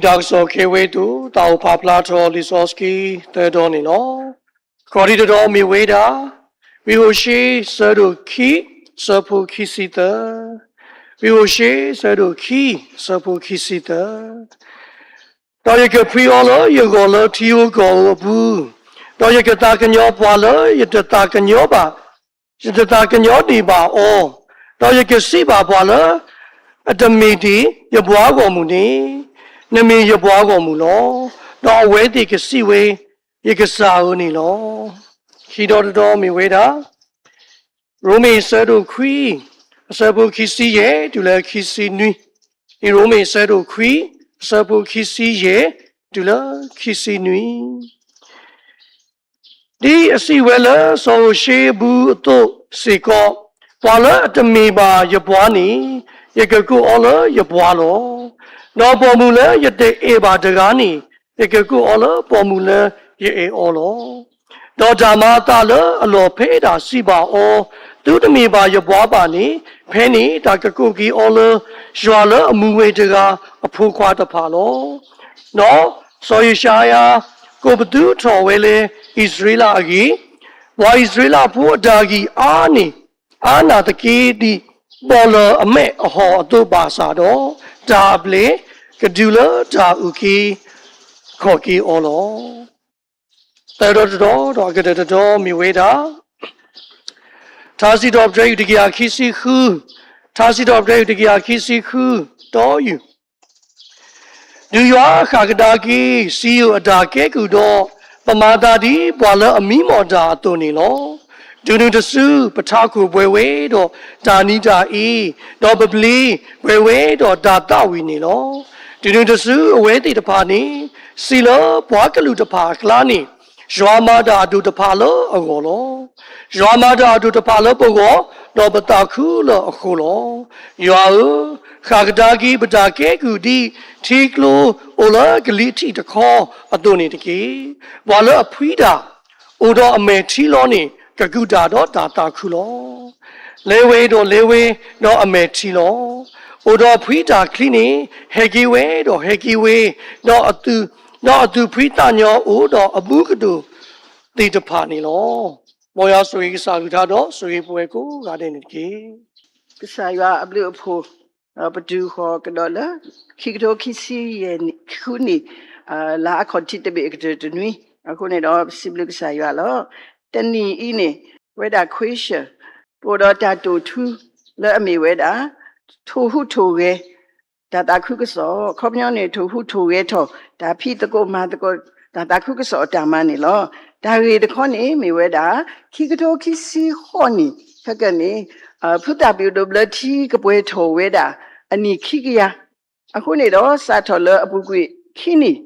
လံာ်တၢ်ကစီၣ်ခဲဝဲအသိး သးအိၣ်ဖးဖျါထီၣ်လံာ်စီဆှံသၢတီၤန့ၣ်လီၤ. ခီၣ်ထံးတတီၤမ့ၢ်ဝဲဒၣ် ဝံဟိၤၡ့ ဆၢဒိၣ်ခံ ဆၢဖိခံဆံသၢ, ဝံဟိၤၡ့ ဆၢဒိၣ်ခံ ဆၢဖိခံဆံသၢ. ဒီးယကဖှံအီၤလၢယဂီၢ်လၢထံဧိၤကီၢ်ဧိၤအပူၤ, ဒီးယကသးကညီၤပှၤလၢယတသးကညီၤဘၣ် ယတသးကညီၤဒံးဘၣ်အီၤ, ဒီးယကစံးဘၣ်ပှၤလၢ အတမ့ၢ်ဒံးယပှၤဂီၢ်မုၢ်န့ၣ်, နမ့ၢ်ယပှၤဂီၢ်မုၢ်လီၤ. ဒီးအဝဲသ့ၣ်ကစံးဝဲ, ယကစၢ်ဧၢန့ၣ်လီၤ. ခံတီၤတတီၤမ့ၢ်ဝဲဒၣ် ရိမ့ၤဆၢဒိၣ်ခွံ အဆၢဖိခံဆံယဲၢ်တုၤလၢခံဆံနွံ, ရိမ့ၤဆၢဒိၣ်ခွံ အဆၢဖိခံဆံယဲၢ်တုၤလၢခံဆံနွံ. ဒ်အစံးဝဲလၢစီၤဟိၤၡ့အပူၤအသိးစ့ၢ်ကီး, ပှၤလၢအတမ့ၢ်ဘၣ်ယပှၤန့ၣ်, ယကကိးအီၤလၢယပှၤလီၤ. ဒီးပိာ်မုၣ်လၢယတအဲၣ်ဘၣ်တဂၤန့ၣ်, ယကကိးအီၤလၢပိာ်မုၣ်လၢယအဲၣ်အီၤလီၤ. ဒီးတၢ်မၤအသးလၢအလီၢ်ဖဲဒၣ်စံးဘၣ်အီၤ, သုတမ့ၢ်ဘၣ်ယပှၤဘၣ်န့ၣ်, ဖဲန့ၣ်တၢ်ကကိးက့ၤအီၤလၢ ယွၤလၢအမူဝဲတဂၤအဖိခွါတဖၣ်လီၤ. ဒီးစီၤယၡါယၤ ကိးပသူထီၣ်ဝဲလၢ အံၣ်စရ့လးအဂ့ၢ်, ပှၤအံၣ်စရ့လးဖိအတၢ်ဂံၢ်အါန့ၣ် အါနၢ်သက့ဒ် ဘီလၢအမဲာ်အဟီၣ်အသိးဘၣ်ဆၣ်ဒီး, တၢ်အဘျဲၣ်ကဒုးလၢတၢ်အုၣ်က့ၤခီၣ်က့ၤအီၤလီၤ. သၢတီၤတတီၤဒီးအကတၢၢ်တတီၤမ့ၢ်ဝဲဒၣ် ထါစံးထီၣ်ပတြၢၤယုၢ်တကယၤခံဆံဃု, ထါစံးထီၣ်ပတြၢၤယုၢ်တကယၤခံဆံဃု, တီယုၢ်, တုၤယွၤဃၣ်ကဒါက့ၤ စံယိၣ်အတၢ်ကဲကုၢ်ဒီး, ပမၤသးဒ်ပှၤလၢအမံမီၢ်တၢ်အသိးန့ၣ်လီၤ. တုၤနုၤတစု ပထးခိၣ်ပှဲၤဝဲဒီးတၢ်နံၤတၢ်အ့, ဒီးပဘျ့ပှဲၤဝဲဒီးတၢ်သးဝံၣ်န့ၣ်လီၤ. တုၤနုၤတစု အဝဲသ့ၣ်တဖၣ်န့ၣ် စံးလၢပှၤကလုာ်တဖၣ်အကျါန့ၣ်, ယွၤမၤတၢ်အဒိၣ်တဖၣ်လၢအဂီၢ်လီၤ. ယွၤမၤတၢ်အဒိၣ်တဖၣ်လၢပဂီၢ်, ဒီးပသးခုလၢအဃိလီၤ. ယွၤဧၢ, ဃၣ်ကဒါက့ၤပတၢ်ကဲကုၢ်ဒ်ထံကျိအိၣ်လၢကလံၤထံးတခီအသိးန့ၣ်တက့ၢ်. ပှၤလၢအဖှံတၢ် အိၣ်ဒီးအမဲာ်ထံလီၤန့ၣ် ကကူးတၢ်ဒီးတၢ်သးခုလီၤ. လဲၤဝဲဒီးလဲၤဝဲဒီးအမဲာ်ထံလီၤ. အိၣ်ဒီးဖှံတၢ်ချံန့ၣ် ဟဲက့ၤဝဲဒီးဟဲက့ၤဝဲ, ဒီးအသူၣ်, ဒီးအသူၣ်ဖှံသးညီအိၣ်ဒီးအဘူးကဒိၣ်သ့ၣ်တဖၣ်န့ၣ်လီၤ. မ်ယွၤဆိၣ်ဂ့ၤကစၢ်အကလုၢ်ကထါဒီးဆိၣ်ဂ့ၤပဝဲကိးဂၤဒဲးန့ၣ်တက့ၢ်. ကစၢ်ယွၤအဘျုးအဖှိၣ် ဒီးပတုၤဃီၤကဒီးလၢ ခံကထိခံဆံယဲၢ်နံၣ်, ဃုနံၣ်, လါအခီၣ်ထံးတဘ့ၣ်အကတၢၢ်တနွံ, အဃိန့ၣ်ဒီး ပစံးဘျုးကစၢ်ယွၤလီၤ. တနံၤအံၤန့ၣ် ဝဲဒၣ် question ပအိၣ်ဒီးတၢ်တိာ်ထူလၢအမ့ၢ်ဝဲဒၣ် ထိၣ်ဟူးထိၣ်ဂဲၤ တၢ်သးခုကစီၣ်, ခီပညီန့ၣ် ထိၣ်ဟူးထိၣ်ဂဲၤထီၣ် တၢ်ဖံးသကိးမၤသကိး တၢ်သးခုကစီၣ်အတၢ်မၤန့ၣ်လီၤ. တၢ်ဂ့ၢ်တခီန့ၣ်မ့ၢ်ဝဲဒၣ် ခံကထိခံဆံဃိးနံၣ် ခဲကနံၣ် ဖုသၣ်ပျုၢ်ဒိးဘျၢထံကပှဲၤထီၣ်ဝဲဒၣ် အနံၣ်ခံကယၤ, အဃိန့ၣ်ဒီး စးထီၣ်လၢအပူၤကွံာ်ခံနံၣ်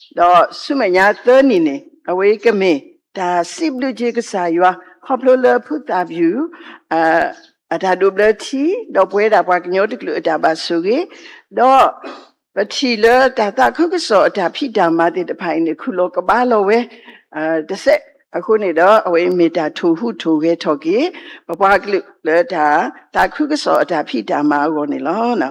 ဒီးဆူမဲာ်ညါသၢနံၣ်န့ၣ် အဝဲကမ့ၢ်တၢ်စံးဘျုးက့ၤကစၢ်ယွၤ ခီဖျိလၢဖုသၣ်ပျုၢ် အတၢ်ဒိးဘျၢထံ ဒီးပဝဲဒၣ်ပှၤကညီတကလုာ်အတၢ်ဘၣ်ဆိၣ်ဂ့ၤ, ဒီးပထံၣ်လၢတၢ်သးခုကစီၣ်အတၢ်ဖံးတၢ်မၤသ့ၣ်တဖၣ်အံၤန့ၣ် ခူၣ်လီၤကဘၣ်လီၤဝဲ တစဲး, အဃိန့ၣ်ဒီး အဝဲမ့ၢ်တၢ်ထိၣ်ဟူးထိၣ်ဂဲၤထီၣ်က့ၤ ပပှၤကလုာ်လၢတၢ်သးခုကစီၣ်အတၢ်ဖံးတၢ်မၤအဂီၢ်န့ၣ်လီၤ.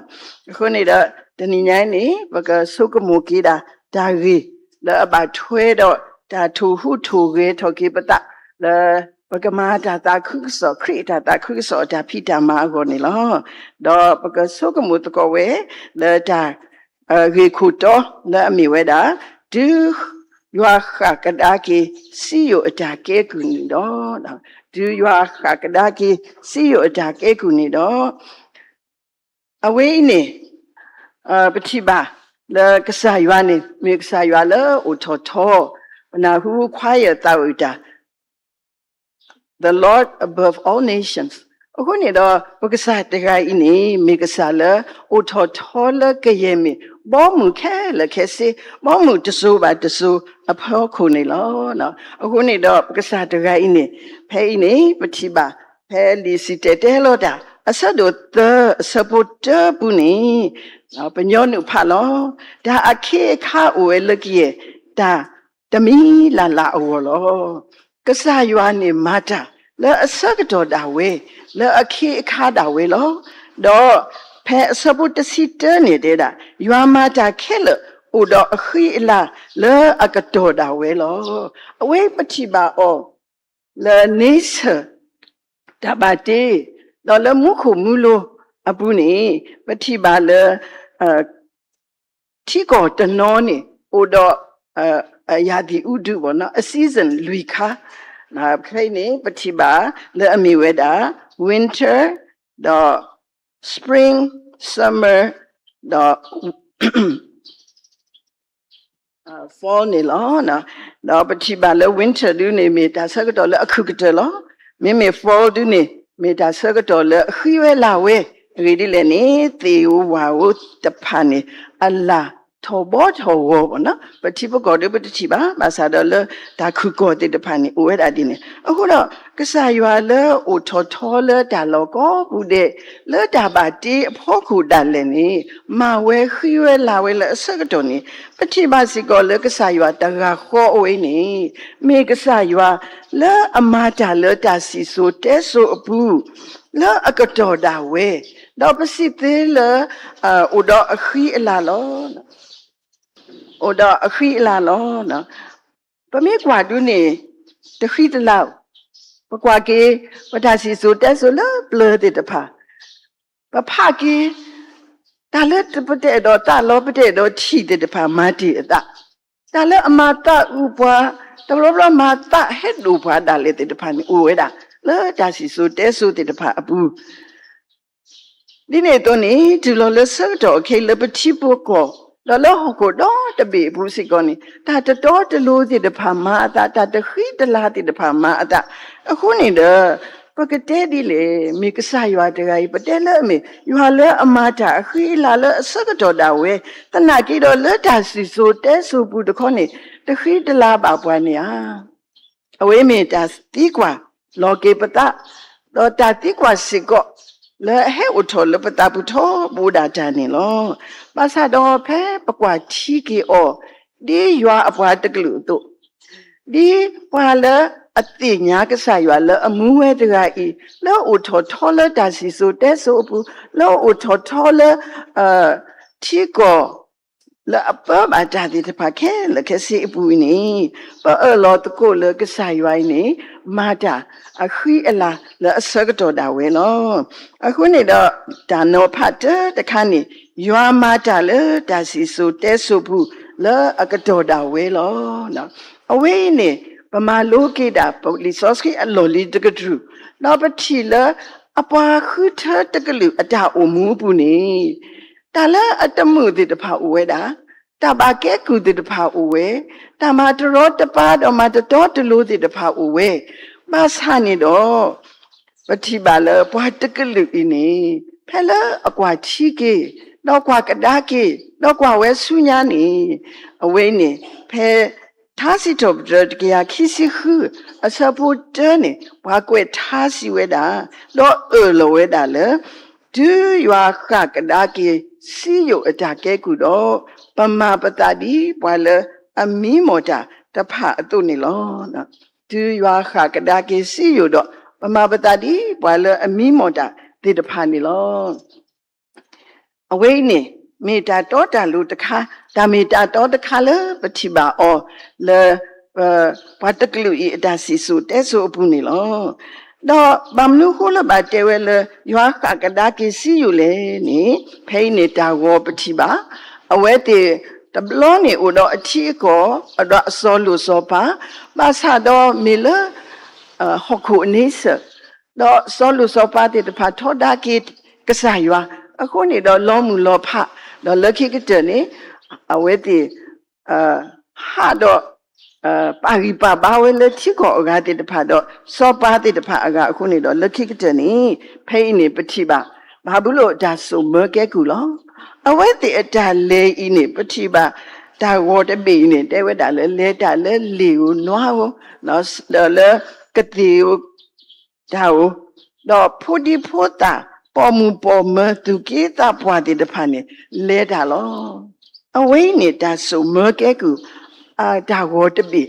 အဃိန့ၣ်ဒီး တနံၤညါအံၤန့ၣ် ပကဆိကမိၣ်က့ၤဒၣ် တၢ်ဂ့ၢ်လၢအဘၣ်ထွဲဒီး တၢ်ထိၣ်ဟူးထိၣ်ဂဲၤထီၣ်က့ၤပသးလၢ ပကမၤတၢ်သးခုကစီၣ် ခရံာ်အတၢ်သးခုကစီၣ်အတၢ်ဖံးတၢ်မၤအဂီၢ်န့ၣ်လီၤ. ဒီးပကဆိကမိၣ်သကိးဝဲ လၢတၢ် ဂ့ၢ်ခိၣ်တီလၢအမ့ၢ်ဝဲဒၣ် တုၤယွၤဃၣ်ကဒါက့ၤ စံယိၣ်အတၢ်ကဲကုၢ်န့ၣ်ဒီး, တုၤယွၤဃၣ်ကဒါက့ၤ စံယိၣ်အတၢ်ကဲကုၢ်န့ၣ်ဒီး အဝဲအံၤန့ၣ် ပထံၣ်ဘၣ်လၢကစၢ်ယွၤန့ၣ် မ့ၢ်ကစၢ်ယွၤလၢအိၣ်ထီၣ်ထီ, ပနၢ်ဟူ choir သးဝံၣ်တၢ် The Lord above all nations. အဃိန့ၣ်ဒီး ပကစၢ်တဂၤအံၤန့ၣ် မ့ၢ်ကစၢ်လၢအိၣ်ထီၣ်ထီလၢကယဲၢ်မ့ၢ် ဘီမုၢ်ခဲလၢာ်ခဲဆ့, ဘီမုၢ်တစိၤဘၣ်တစိၤအဖီခိၣ်န့ၣ်လီၤ. အဃိန့ၣ်ဒီး ပကစၢ်တဂၤအံၤန့ၣ် ဖဲအံၤန့ၣ် ပထံၣ်ဘၣ် ဖဲလံာ်စံၣ်တဲၤတဲလီၤတၢ် အဆၢဒိၣ်သၢ အဆၢဖိတၢပူၤန့ၣ် ပညီနုၢ်ဖးလီၤ. တၢ်အခ့အခါအိၣ်ဝဲလၢကယဲၢ် တၢ်တမံၤလၢ်လၢ်အဂီၢ်လီၤ. ကစၢ်ယွၤန့ၣ်မၤတၢ်လၢအဆၢကတီၢ်ဒၣ်ဝဲ, လၢအခ့အခါဒၣ်ဝဲလီၤ. ဒီးဖဲအဆၢဖိတဆံတၢန့ၣ်တဲဒၣ် ယွၤမၤတၢ်ခဲလၢာ် အိၣ်ဒီးအဃံအလၤလၢအကတီၢ်ဒၣ်ဝဲလီၤ. အဝဲပထံၣ်ဘၣ်အီၤ လၢ nature တၢ်ဘၣ်တ့, ဒီးလၢမူခိၣ်မူလိၤအပူၤန့ၣ် ပထံၣ်ဘၣ်လၢ ထံကီၢ်တနီၤန့ၣ် အိၣ်ဒီး အရာသီဥတု ပေါ့နော်, အ season လွံၢ်ခါ, ဖဲအံၤန့ၣ် ပထံၣ်ဘၣ်လၢအမ့ၢ်ဝဲဒၣ် winter, ဒီး spring, summer, ဒီး fall န့ၣ်လီၤ. ဒီးပထံၣ်ဘၣ်လၢ winter ဒုန့ၣ် မ့ၢ်တၢ်ဆၢကတီၢ်လၢအခုၣ်ကတၢၢ်လီၤ. မ့မ့ၢ် fall ဒုန့ၣ် မ့ၢ်တၢ်ဆၢကတီၢ်လၢအဃံဝဲလၤဝဲ, အဂ့ၢ်ဒ်လဲၣ်န့ၣ် သ့ၣ်ဧိၤဝၣ်ဧိၤတဖၣ်န့ၣ် အလၢ်ထီၣ်ဘီထီၣ်ဂီၤ ပေါ့နော်, ပထံပကီၢ်ဒုပတထံၣ်ဘၣ်, ဘၣ်ဆၣ်ဒီးလၢတၢ်ခုၣ်ကီၢ်သ့ၣ်တဖၣ်န့ၣ် အိၣ်ဝဲဒၣ်ဒ်န့ၣ်. အဃိဒီး ကစၢ်ယွၤလၢအိၣ်ထီၣ်ထီလၢတၢ်လီၢ်ကိးပူၤဒဲး လၢတၢ်ဘၣ်တ့အဖီခိၣ်ဒၣ်လဲာ်န့ၣ် မၤဝဲဃံဝဲလၤဝဲလၢအဆၢကတီၢ်န့ၣ် ပထံၣ်ဘၣ်စ့ၢ်ကီးလၢကစၢ်ယွၤတဂၤဃီအဝဲန့ၣ် မ့ၢ်ကစၢ်ယွၤလၢအမၤတၢ်လၢတၢ်စံၣ်စိၤတဲစိၤအပူၤ လၢအကတီၢ်ဒၣ်ဝဲ, ဒီးပစံးသ့လၢ အိၣ်ဒီးအဃံအလၤလီၤ. အိၣ်ဒီးအဃံအလၤလီၤ. ပမ့ၢ်ကွၢ်ဒုန့ၣ် တဃံတလၤ, ပကွၢ်က့ၤ ပတၢ်စံၣ်စိၤတဲစိၤလၢပျၢၤသ့ၣ်တဖၣ်, ပဖးက့ၤ တၢ်လၢပတအဲၣ်ဒိးသးလီၤ ပတအဲၣ်ဒိးထံၣ်သ့ၣ်တဖၣ် မၤတ့ၢ်အသး, တၢ်လၢအမၤသးအုးပှၤ, တဘျီဘျီမၤသးဟဲဒိၣ်ပှၤဒၣ်လဲာ်သ့ၣ်တဖၣ်န့ၣ် အိၣ်ဝဲဒၣ် လၢတၢ်စံၣ်စိၤတဲစိၤသ့ၣ်တဖၣ်အပူၤ ဒ်န့ၣ်အသိးန့ၣ် တုၤလီၤလၢဆၢကတီၢ်ခဲအံၤလၢပထံပကီၢ် ဒီးလၢဟီၣ်ခိၣ်ဒီတဘ့ၣ်အပူၤစ့ၢ်ကီးန့ၣ် တၢ်တတီတလိၤသ့ၣ်တဖၣ်မၤအသး, တၢ်တဃံတလၤသ့ၣ်တဖၣ်မၤအသး, အဃိန့ၣ်ဒီး ပကတဲဒ်လဲၣ်, မ့ၢ်ကစၢ်ယွၤတဂၤအံၤ ပတဲလၢအမ့ၢ် ယွၤလၢအမၤတၢ်အဃံအလၤလၢအဆၢကတီၢ်ဒၣ်ဝဲ, သနာ်က့ဒီးလၢတၢ်စံၣ်စိၤတဲစိၤပူၤတခီန့ၣ် တဃံတလၤဘၣ်ပှၤန့ၣ်ဧါ. အဝဲမ့ၢ်တၢ်သံကွၢ်လီၤက့ၤပသး, ဒီးတၢ်သံကွၢ်စ့ၢ်ကီး လၢအဟဲအိၣ်ထီၣ်လၢပသးပူၤထီဘိဒၣ်တၢ်န့ၣ်လီၤ. ဘၣ်ဆၣ်ဒီးဖဲပကွၢ်ထံက့ၤအီၤ ဒ်ယွၤအပှၤတကလုာ်အသိး, ဒ်ပှၤလၢအသ့ၣ်ညါကစၢ်ယွၤလၢအမူဝဲတဂၤအံၤ လၢအအိၣ်ထီၣ်ထီလၢတၢ်စံၣ်စိၤတဲစိၤအပူၤ, လၢအအိၣ်ထီၣ်ထီလၢ ထံကီၢ် လၢအပၢဘၣ်တၢ်သ့ၣ်တဖၣ်ခဲလၢာ်ခဲဆ့အပူၤအံၤန့ၣ်, ပအၢၣ်လီၤသကိးလၢကစၢ်ယွၤအံၤန့ၣ် မၤတၢ်အဃံအလၤလၢအဆၢကတီၢ်ဒၣ်ဝဲလီၤ. အဃိန့ၣ်ဒီး တၢ်နီၤဖးတၢတခါန့ၣ် ယွၤမၤတၢ်လၢတၢ်စံၣ်စိၤတဲစိၤပူၤ လၢအကတီၢ်ဒၣ်ဝဲလီၤ. အဝဲအံၤန့ၣ် ပမၤလိက့ၤဒၣ် ပလံာ်စီဆှံအလီၢ်လံၤတကတြူၢ်, ဒီးပထံၣ်လၢအပှၤဃုထၢတကလုာ်အတၢ်အိၣ်မူအပူၤန့ၣ် တၢ်လၢအတမုာ်သ့ၣ်တဖၣ်အိၣ်ဝဲဒၣ်, တၢ်ဘၣ်ကဲကုၢ်သ့ၣ်တဖၣ်အိၣ်ဝဲ, တၢ်မၤတရီတပါဒီးမၤတတီတလိၤသ့ၣ်တဖၣ်အိၣ်ဝဲ, ဘၣ်ဆၣ်န့ၣ်ဒီး ပထံၣ်ဘၣ်လၢပှၤတကလုာ်အံၤန့ၣ် ဖဲလၢအကွၢ်ထံက့ၤ, ဒီးကွၢ်ကဒါက့ၤ, ဒီးကွၢ်ဝဲဆူညါန့ၣ်, အဝဲအံၤန့ၣ် ဖဲ ထါစံးထီၣ်ပတြၢၤတကယၤခံဆံဃု အဆၢဖိတၢန့ၣ် ပှၤကွဲးထါစံးဝဲဒၣ်, ဒီးအၢၣ်လီၤဝဲဒၣ်လၢ တုၤယွၤဃၣ်ကဒါက့ၤစံယိၣ်အတၢ်ကဲကုၢ်ဒီး, ပမၤပသးဒ်ပှၤလၢအမံမီၢ်တၢ်တဖၣ်အသိးန့ၣ်လီၤ. တုၤယွၤဃၣ်ကဒါက့ၤစံယိၣ်ဒီး, ပမၤပသးဒ်ပှၤလၢအမံမီၢ်တၢ်သ့ၣ်တဖၣ်န့ၣ်လီၤ. အဝဲအံၤန့ၣ် မ့ၢ်တၢ်တီတၢ်လိၤတခါ, တၢ်မ့ၢ်တၢ်တီတခါလၢပထံၣ်ဘၣ်အီၤလၢ ပ ပှၤတကလုာ်အံၤအတၢ်စံၣ်စိၤတဲစိၤအပူၤန့ၣ်လီၤ. ဒီးဘၣ်မနုၤအဃိလၢဘၣ်တဲဝဲလၢ ယွၤဃၣ်ကဒါက့ၤစံယိၣ်လဲၣ်န့ၣ်, ဖဲအံၤန့ၣ်တၢ်ဂီၤပထံၣ်ဘၣ်, အဝဲသ့ၣ်တဘျီန့ၣ်အိၣ်ဒီးအထံအကီၢ်, ဒီးအစီၤလိၣ်စီၤပၤ, ဘၣ်ဆၣ်ဒီးမ့ၢ်လၢ ဟီၣ်ခိၣ်အန့ဆၢၣ်, ဒီးစီၤလိၣ်စီၤပၤသ့ၣ်တဖၣ်ထီဒါက့ၤကစၢ်ယွၤ, အဃိန့ၣ်ဒီးလီၤမုၢ်လီၤဖး, ဒီးလၢခံကတၢၢ်န့ၣ် အဝဲသ့ၣ် ဟးဒီး ပာ်ဂံၢ်ပာ်ဘါဝဲလၢထံကီၢ်အဂၤသ့ၣ်တဖၣ်ဒီး စီၤပၤသ့ၣ်တဖၣ်အဂၤအဃိန့ၣ်ဒီး လၢခံကတၢၢ်န့ၣ် ဖဲအံၤန့ၣ် ပထံၣ်ဘၣ် ဘၤဘူလိၣ်အတၢ်စိာ်မၢကဲကုၢ်လီၤ. အဝဲသ့ၣ်အတၢ်လဲၤအံၤန့ၣ် ပထံၣ်ဘၣ် တၢ်ဂီၤတဘ့ၣ်အံၤန့ၣ် တဲဝဲဒၣ်လၢ လဲၤတၢ်လၢလ့ၣ်ဧိၤနွါဧိၤ, ဒီးလၢကသ့ၣ်ဧိၤ တၢ်ဧိၤ, ဒီးဖိဒံဖိသၣ် ပိာ်မုၣ်ပိာ်မၢၤ သူၣ်က့သးပှၢ်သ့ၣ်တဖၣ်န့ၣ် လဲၤတၢ်လီၤ. အဝဲအံၤန့ၣ် တၢ်စိာ်မၢကဲကုၢ် တၢ်ဂီၤတဘ့ၣ်,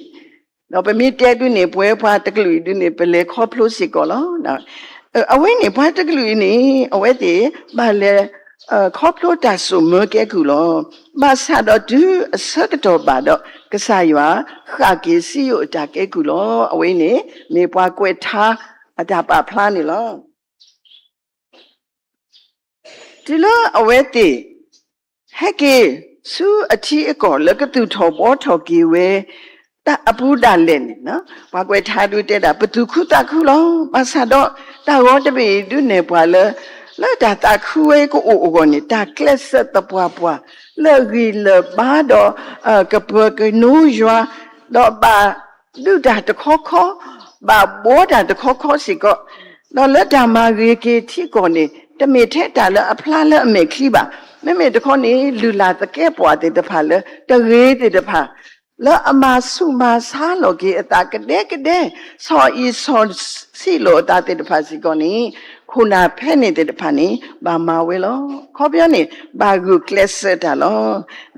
ဒီးပမ့ၢ်တဲဒုန့ၣ် ပဝဲပှၤတကလုာ်အံၤဒုန့ၣ် ပလဲၤခီဖျိစ့ၢ်ကီးလီၤ. အဝဲန့ၣ် ပှၤတကလုာ်အံၤန့ၣ် အဝဲသ့ၣ်ဘၣ်လဲၤ ခီဖျိတၢ်စိာ်မၢကဲကုၢ်လီၤ. ဘၣ်ဆၣ်ဒီးတုၤအဆၢကတီၢ်ဘၣ်ဒီး ကစၢ်ယွၤဃၣ်က့ၤစံယိၣ်အတၢ်ကဲကုၢ်လီၤ. အဝဲအံၤန့ၣ် မ့ၢ်ပှၤကွဲးထါအတၢ်ပာ်ဖျါန့ၣ်လီၤ. တုၤလၢအဝဲသ့ၣ် ဟဲက့ၤဆူအထံအကီၢ် လၢကသူၣ်ထီၣ်ဘှီထီၣ်က့ၤဝဲ တၢ်အပူၤဒၣ်လဲာ်န့ၣ်, ပှၤကွဲးထါဒုးတဲဒၣ် ပသူၣ်ခုသးခုလီၤ. ဘၣ်ဆၣ်ဒီးတၢ်ဂီၤတဘ့ၣ်အံၤဒုးနဲၣ်ပှၤလၢ လၢတၢ်သးခုဝဲကအိၣ်အဂီၢ်န့ၣ် တၢ်ကျဲးစၢးသပှၢ်ပှၢ် လၢဂံၢ်လၢဘါဒီး ကပၢၤကနိယွၤ ဒီးဘၣ်ဒုးတၢ်တခီခီ, ဘၣ်ဘှီတၢ်တခီခီစ့ၢ်ကီး, ဒီးလၢတၢ်မၤဂ့ၤက့ၤထံကီၢ်န့ၣ် တမ့ၢ်ထဲတၢ်လၢအဖျါလၢအမဲာ်ချံဘၣ်. မ့မ့ၢ်တခီန့ၣ် လုၢ်လၢ်သကဲးပဝးသ့ၣ်တဖၣ်လၢ တဂ့ၤသ့ၣ်တဖၣ် လၢအမၤဆူၣ်မၤဆါလီၤက့ၤအသးကဒဲကဒဲ, ဆီၣ်အံၣ်ဆီၣ်ဆံးလိာ်အသးသ့ၣ်တဖၣ်စ့ၢ်ကီးန့ၣ် ခိၣ်နၢ်ဖဲန့ၣ်သ့ၣ်တဖၣ်န့ၣ် ဘၣ်မၤဝဲလီၤ. ခီပညီန့ၣ် ဘၣ်ဂုာ်ကျဲးစၢးတၢ်လီ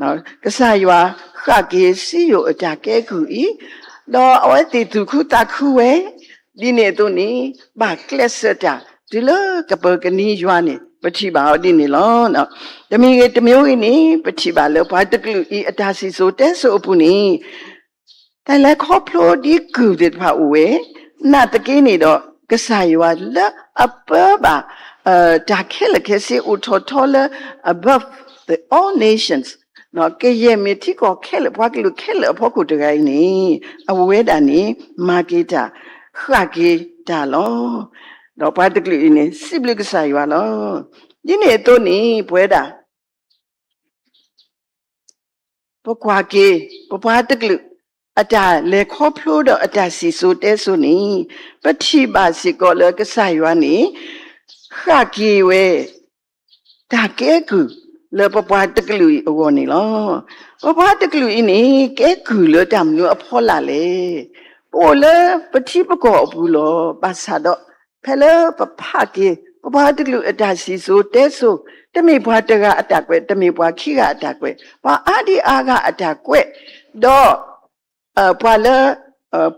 ၤ. ကစၢ်ယွၤဃၣ်က့ၤစံယိၣ်အတၢ်ကဲကုၢ်အံၤ, ဒီးအဝဲသ့ၣ်သူၣ်ခုသးခုဝဲ, ဒ်န့ၣ်အသိးန့ၣ် ဘၣ်ကျဲးစၢးတၢ် တုၤလၢကပၢၤကနိယွၤန့ၣ် ပထံၣ်ဘၣ်အီၤဒ်န့ၣ်လီၤ. တမံၤဂ့ၤတမံၤဂ့ၤန့ၣ် ပထံၣ်ဘၣ်လၢပှၤတကလုာ်အံၤ အတၢ်စံၣ်စိၤတဲစိၤအပူၤန့ၣ် တၢ်လဲၤခီဖျိဒ်ကုၢ်သ့ၣ်တဖၣ်အိၣ်ဝဲ, နာ်သက့န့ၣ်ဒီး ကစၢ်ယွၤလၢအပၢဘၣ် တၢ်ခဲလၢာ်ခဲဆ့အိၣ်ထီၣ်ထီလၢ above the all nations, ကယဲၢ်မ့ၢ်ထံကီၢ်ခဲလၢာ် ပှၤကလုာ်ခဲလၢာ်အဖီခိၣ်တဂၤအံၤန့ၣ် အဝဲဒၣ်န့ၣ် မၤက့ၤတၢ် ဃၣ်က့ၤတၢ်လီၤ. ဒီးပှၤတကလုာ်အံၤန့ၣ် စံးဘျုးကစၢ်ယွၤလီၤ. ဒ်န့ၣ်အသိးန့ၣ် ပဝဲဒၣ် ပကွၢ်က့ၤ ပပှၤတကလုာ် အတၢ်လဲၤခီဖျိဒီးအတၢ်စံၣ်စိၤတဲစိၤန့ၣ် ပထံၣ်ဘၣ်စ့ၢ်ကီးလၢကစၢ်ယွၤန့ၣ် ဃၣ်က့ၤဝဲ တၢ်ကဲကုၢ်လၢပပှၤတကလုာ်အံၤအဂီၢ်န့ၣ်လီၤ. ပပှၤတကလုာ်အံၤန့ၣ် ကဲကုၢ်လၢတၢ်မနုၤအဖီလာ်လဲၣ်. ပအိၣ်လၢပထံပကီၢ်အပူၤလီၤ. ဘၣ်ဆၣ်ဒီး ဖဲလၢပဖးက့ၤ ပပှၤတကလုာ်အတၢ်စံၣ်စိၤတဲစိၤ, တမ့ၢ်ပှၤတဂၤအတၢ်ကွဲး, တမ့ၢ်ပှၤခံဂၤအတၢ်ကွဲး, ပှၤအါဒံအါဂၤအတၢ်ကွဲး, ဒီး ပှၤလၢ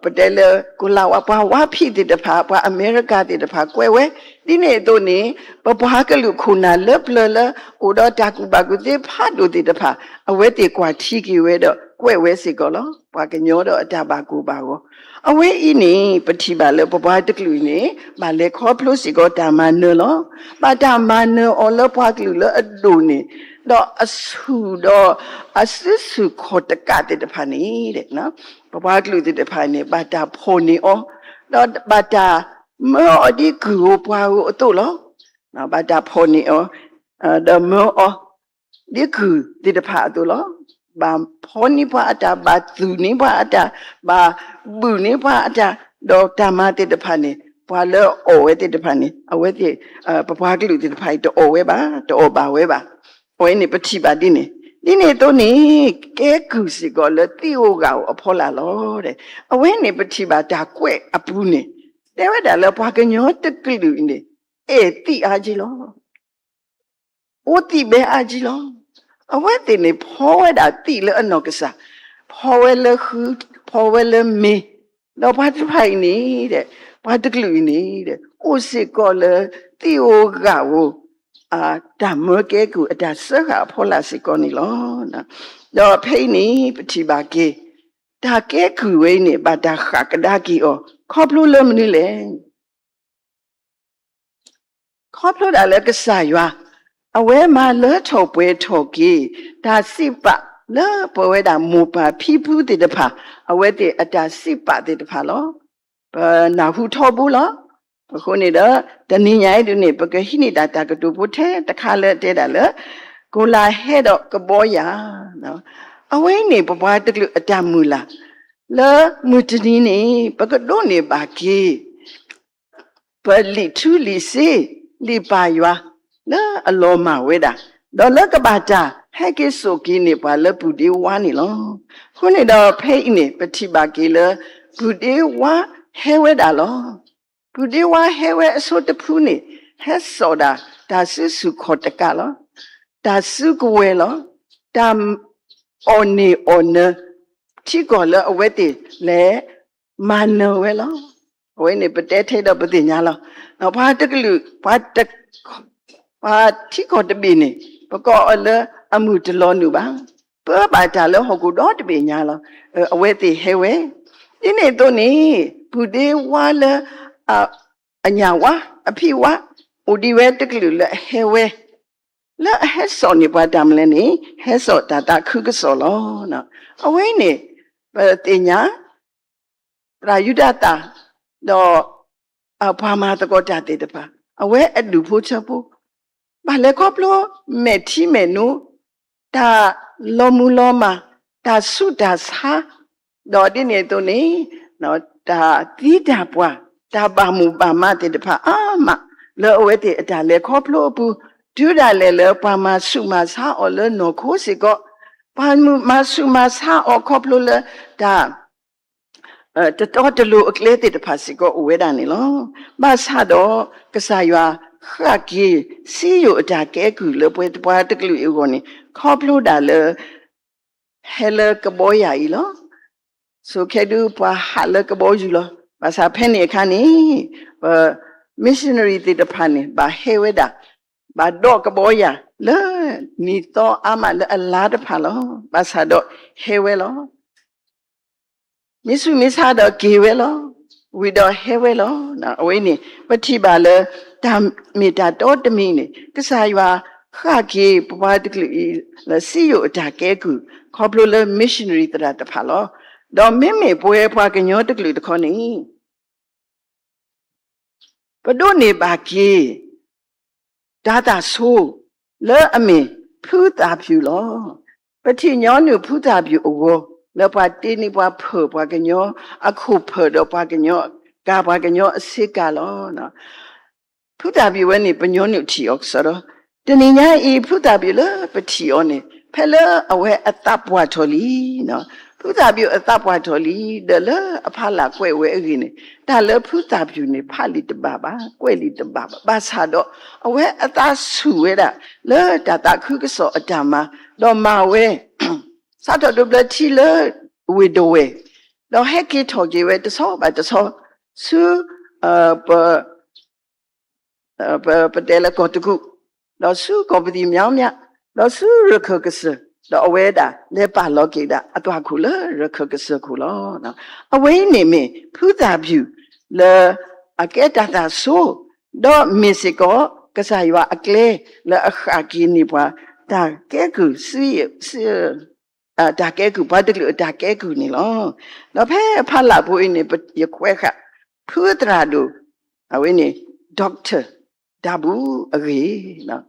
ပတဲလၢ ကိၤလၤဝါ ပှၤဝါဖံးသ့ၣ်တဖၣ်, ပှၤအမဲရကၤသ့ၣ်တဖၣ်ကွဲးဝဲ, ဒ်န့ၣ်အသိးန့ၣ် ပပှၤကလုာ်ခိၣ်နၢ်လၢပျၢၤလၢ အိၣ်ဒီးတၢ်ကူၣ်ဘၣ်ကူၣ်သ့ဖးဒိၣ်သ့ၣ်တဖၣ် အဝဲသ့ၣ်ကွၢ်ထံက့ၤဝဲဒီးကွဲးဝဲစ့ၢ်ကီးလီၤ. ပှၤကညီဒီးအတၢ်ဘၣ်ကိၢ်ဘၣ်ဂီၤ အဝဲအံၤန့ၣ် ပထံၣ်ဘၣ်လၢပပှၤတကလုာ်အံၤန့ၣ် ဘၣ်လဲၤခီဖျိစ့ၢ်ကီးတၢ်မၤနၢၤလီၤ. ဘၣ်တၢ်မၤနၢၤအီၤလၢပှၤကလုာ်လၢအဒိၣ်န့ၣ်, ဒီးအဆူၣ်ဒီးအစုဆူၣ်ခီၣ်တကးသ့ၣ်တဖၣ်န့ၣ်, ပပှၤကလုာ်သ့ၣ်တဖၣ်န့ၣ် ဘၣ်တၢ်ဖီၣ်န့ၢ်အီၤ, ဒီးဘၣ်တၢ်မၢအီၤဒ်ကုၢ်ဧိၤပှၤဧိၤအသိးလီၤ. ဘၣ်တၢ်ဖီၣ်န့ၢ်အီၤ, ဒီးမၢအီၤ ဒ်ကုၢ်သ့ၣ်တဖၣ်အသိးလီၤ. ဘၣ်ဖီၣ်န့ၢ်ပှၤအတၢ်, ဘၣ်သူၣ်န့ၢ်ပှၤအတၢ်, ဘၣ်ဘုၣ်န့ၢ်ပှၤအတၢ်, ဒီးတၢ်မၤသ့ၣ်တဖၣ်န့ၣ် ပှၤလၢအအီၣ်ဝဲသ့ၣ်တဖၣ်န့ၣ် အဝဲသ့ၣ် ပပှၤကလုာ်သ့ၣ်တဖၣ်အံၤ တအီၣ်ဝဲဘၣ်, တအီၣ်ဘၣ်ဝဲဘၣ်. အဝဲန့ၣ်ပထံၣ်ဘၣ်ဒ်န့ၣ်, ဒ်န့ၣ်အသိးန့ၣ် ကဲကုၢ်စ့ၢ်ကီးလၢသံၣ်ဧိၤဂၣ်ဧိၤအဖီလာ်လီၤ. အဝဲန့ၣ်ပထံၣ်ဘၣ်တၢ်ကွဲးအပူၤန့ၣ် တဲဝဲဒၣ်လၢပှၤကညီတကလုာ်အံၤန့ၣ် အဲၣ်သံၣ်အါက့လီၤ. အိၣ်သံၣ်ဘဲအါက့လီၤ. အဝဲသ့ၣ်န့ၣ် ဖီဝဲဒၣ်သံၣ်လၢအနီၢ်ကစၢ်, ဖီဝဲလၢဃု, ဖီဝဲလၢမ့ၤ, ဒီးပှၤတဖၣ်အံၤန့ၣ် ပှၤတကလုာ်အံၤန့ၣ် အိၣ်စ့ၢ်ကီးလၢသံၣ်ဧိၤဂၣ်ဧိၤ တၢ်မၢကဲကုၢ်အတၢ်စၢဃာ်အဖီလာ်စ့ၢ်ကီးန့ၣ်လီၤ. ဒီးဖဲအံၤန့ၣ် ပထံၣ်ဘၣ်က့ၤ တၢ်ကဲကုၢ်ဝဲအံၤန့ၣ် ဘၣ်တၢ်ဃၣ်ကဒါက့ၤအီၤ ခီဖျိလၢမနုၤလဲၣ်. ခီဖျိဒၣ်လၢကစၢ်ယွၤ အဝဲမၤလၢထီၣ်ပှဲၤထီၣ်က့ၤ တၢ်စံးပာ်လၢပဝဲဒၣ်မိၢ်ပၢ်ဖံဖုသ့ၣ်တဖၣ် အဝဲသ့ၣ်အတၢ်စံးပာ်သ့ၣ်တဖၣ်လီၤ. ပနၢ်ဟူထီဘိလီၤ. အဃိန့ၣ်ဒီး တနံၤညါအံၤဒုးန့ၣ် ပကဟံးန့ၢ်တၢ်တၢ်ကတိၤဖိထဲတခါလၢအတဲဒၣ်လၢ ကိၤလၤဟဲဒီးကဘီယၤ အဝဲန့ၣ် ပပှၤတကလုာ်အတၢ်မုၢ်လၢ် လၢမုၢ်တနံၤန့ၣ် ပကဒိးန့ၢ်ဘၣ်က့ၤ ပလံာ်ထူလံာ်စ့ လံာ်ပၢ်ယွၤ လၢအလီၤမၢ်ဝဲဒၣ်, ဒီးလၢကဘၣ်တၢ်ဟဲက့ၤစိာ်က့ၤန့ၢ်ပှၤလၢပုၢ်ဒ့ဝါန့ၣ်လီၤ. အဃိန့ၣ်ဒီးဖဲအံၤန့ၣ် ပထံၣ်ဘၣ်က့ၤလၢ ပုၢ်ဒ့ဝါဟဲဝဲဒၣ်လီၤ. ပုၢ်ဒ့ဝါဟဲဝဲအဆိတဖုန့ၣ် ဟဲစိာ်ဒၣ်တၢ်စုဆူၣ်ခီၣ်တကးလီၤ. တၢ်စုကဝဲၤလီၤ. တၢ်အီၣ်န့ၢ်အီၣ်နၢၤ ထံကီၢ်လၢအဝဲသ့ၣ်လဲၤမၤနၢၤဝဲလီၤ. အဝဲန့ၣ်ပတဲထဲဒီးပသ့ၣ်ညါလီၤ. ပှၤတကလုာ် ပှၤ ပှၤထံကီၢ်တဘ့ၣ်န့ၣ် ပကိးအီၤလၢအမုၢ်တလီၤနုာ်ဘၣ်, ပၢဘၣ်တၢ်လၢဟီၣ်ခိၣ်ဒီတဘ့ၣ်ညါလီၤ. အဝဲသ့ၣ်ဟဲဝဲ, ဒ်န့ၣ်အသိးန့ၣ် ပုၢ်ဒ့ဝါလၢ အညၣ်ဝါ အဖံဝါ အိၣ်ဒံးဝဲတကလုာ်လၢအဟဲဝဲ လၢအဟဲစိာ်န့ၢ်ပှၤတၢ်မနုၤလဲၣ်န့ၣ် ဟဲစိာ်တၢ်သးခုကစီၣ်လီၤ. အဝဲအံၤန့ၣ် ပသ့ၣ်ညါ သရၣ်ယူဒၤသၣ် ဒီး ပှၤမၤသကိးတၢ်သ့ၣ်တဖၣ် အဝဲအဒူၣ်ဖိထၢဖိ ဘၣ်လဲၤခီဖျိ မဲာ်ထံမဲာ်နိ တၢ်လီၤမုၢ်လီၤမၢ် တၢ်ဆူးတၢ်ဆါ ဒီးဒ်န့ၣ်အသိးန့ၣ် တၢ်သံတၢ်ပှၢ် တၢ်ဘၣ်မိၣ်ဘၣ်မးသ့ၣ်တဖၣ်အါမး လၢအဝဲသ့ၣ်အတၢ်လဲၤခီဖျိအပူၤ တုၤဒၣ်လဲာ်လၢပှၤမၤဆူးမၤဆါအီၤလၢနီၢ်ခိစ့ၢ်ကီး ပှၤမၤဆူးမၤဆါအီၤခီဖျိလၢတၢ် တတီတလိၤအကျဲသ့ၣ်တဖၣ်စ့ၢ်ကီးအိၣ်ဝဲဒၣ်န့ၣ်လီၤ. ဘၣ်ဆၣ်ဒီး ကစၢ်ယွၤဃၣ်က့ၤ စံယိၣ်အတၢ်ကဲကုၢ်လၢပှၤတကလုာ်အဂီၢ်န့ၣ် ခီဖျိဒၣ်လၢ ဟဲလၢကဘီယၤအံၤလီၤ. ဆိးခဲဒုးပှၤဟးလၢကဘီယူၤလီၤ. ဘၣ်ဆၣ်ဖဲန့ၣ်အခါန့ၣ် ပ missionary သ့ၣ်တဖၣ်န့ၣ် ဘၣ်ဟဲဝဲဒၣ် ဘၣ်ဒိးကဘီယၤလၢ နံၣ်သီအါမးလၢအလါတဖၣ်လီၤ. ဘၣ်ဆၣ်ဒီးဟဲဝဲလီၤ. မ့ၢ်ဆူးမ့ၢ်ဆါဒီးက့ၤဝဲလီၤ. ဝံၤဒီးဟဲဝဲလီၤ. အဝဲန့ၣ် ပထံၣ်ဘၣ်လၢ တၢ်မ့ၢ်တၢ်တီတမံၤန့ၣ် ကစၢ်ယွၤဃၣ်က့ၤပပှၤတကလုာ်အံၤ လၢစံယိၣ်အတၢ်ကဲကုၢ် ခီဖျိလၢ missionary သရၣ်တဖၣ်လီၤ. ဒီးမ့မ့ၢ်ပဝဲပှၤကညီတကလုာ်တခီန့ၣ် ပဒိးန့ၢ်ဘၣ်က့ၤ တၢ်သးဆိ လၢအမ့ၢ်ဖုသၣ်ဖၠူၣ်လီၤ. ပထံၣ်ညီနုၢ်ဖုသၣ်ဖၠူၣ်အဂီၢ် လၢပှၤတ့န့ၢ်ပှၤဖၢၣ်ပှၤကညီအခိၣ်ဖၢၣ်ဒီးပှၤကညီ ကၤပှၤကညီအဆ့ကၤလီၤ. ဖုသၣ်ဖၠူၣ်ဝဲန့ၣ် ပညီနုၢ်ထံၣ်အီၤကစီဒီ, တနံၤညါအံၤ ဖုသၣ်ဖၠူၣ်လၢပထံၣ်အီၤန့ၣ် ဖဲလၢအဝဲအသးပှၢ်ထီၣ်လံ ဖုသၣ်ဖၠူၣ်အသးပှၢ်ထီၣ်လံ ဒီးလၢအဖီလာ်ကွဲးဝဲအဂ့ၢ်န့ၣ် တၢ်လၢဖုသၣ်ဖၠူၣ်န့ၣ် ဖးလံာ်တဘၣ်ဘၣ် ကွဲးလံာ်တဘၣ်ဘၣ် ဘၣ်ဆၣ်ဒီး အဝဲအသးဆူၣ်ဝဲဒၣ် လၢတၢ်သးခုကစီၣ်အတၢ်မၤ ဒီးမၤဝဲ စးထီၣ်ဒိးဘျၢထံလၢဝ့ၢ်ဒဝဲၢ်, ဒီးဟဲက့ၤထီၣ်က့ၤဝဲတဆီဘၣ်တဆီ ဆူ ပ ပတဲလၢကီၢ်တကူၣ်, ဒီးဆူကီၢ်ပသံၣ်မၠီမၠး, ဒီးဆူရခၢၣ်ကစၢၢ်, ဒီးအဝဲဒၣ်လဲၤပာ်လီၤက့ၤဒၣ်အသွၣ်ခိၣ်လၢရခၢၣ်ကစၢၢ်ခိၣ်လီၤ. အဝဲအံၤန့ၣ်မ့ၢ်ဖုသၣ်ဖၠူၣ် လၢအကဲတၢ်သးဆိ, ဒီးမ့ၢ်စ့ၢ်ကီး ကစၢ်ယွၤအကျဲ လၢအဃၣ်က့ၤန့ၢ်ပှၤ တၢ်ကဲကုၢ် တၢ်ကဲကုၢ် ပှၤတကလုာ်အတၢ်ကဲကုၢ်န့ၣ်လီၤ. ဒီးဖဲဖီလာ်ဖိအံၤန့ၣ် ယကွဲးဃာ် ဖုသရၣ်ဒိၣ် အဝဲန့ၣ် doctor ဒၣ်ဘုအဂ့ၢ်,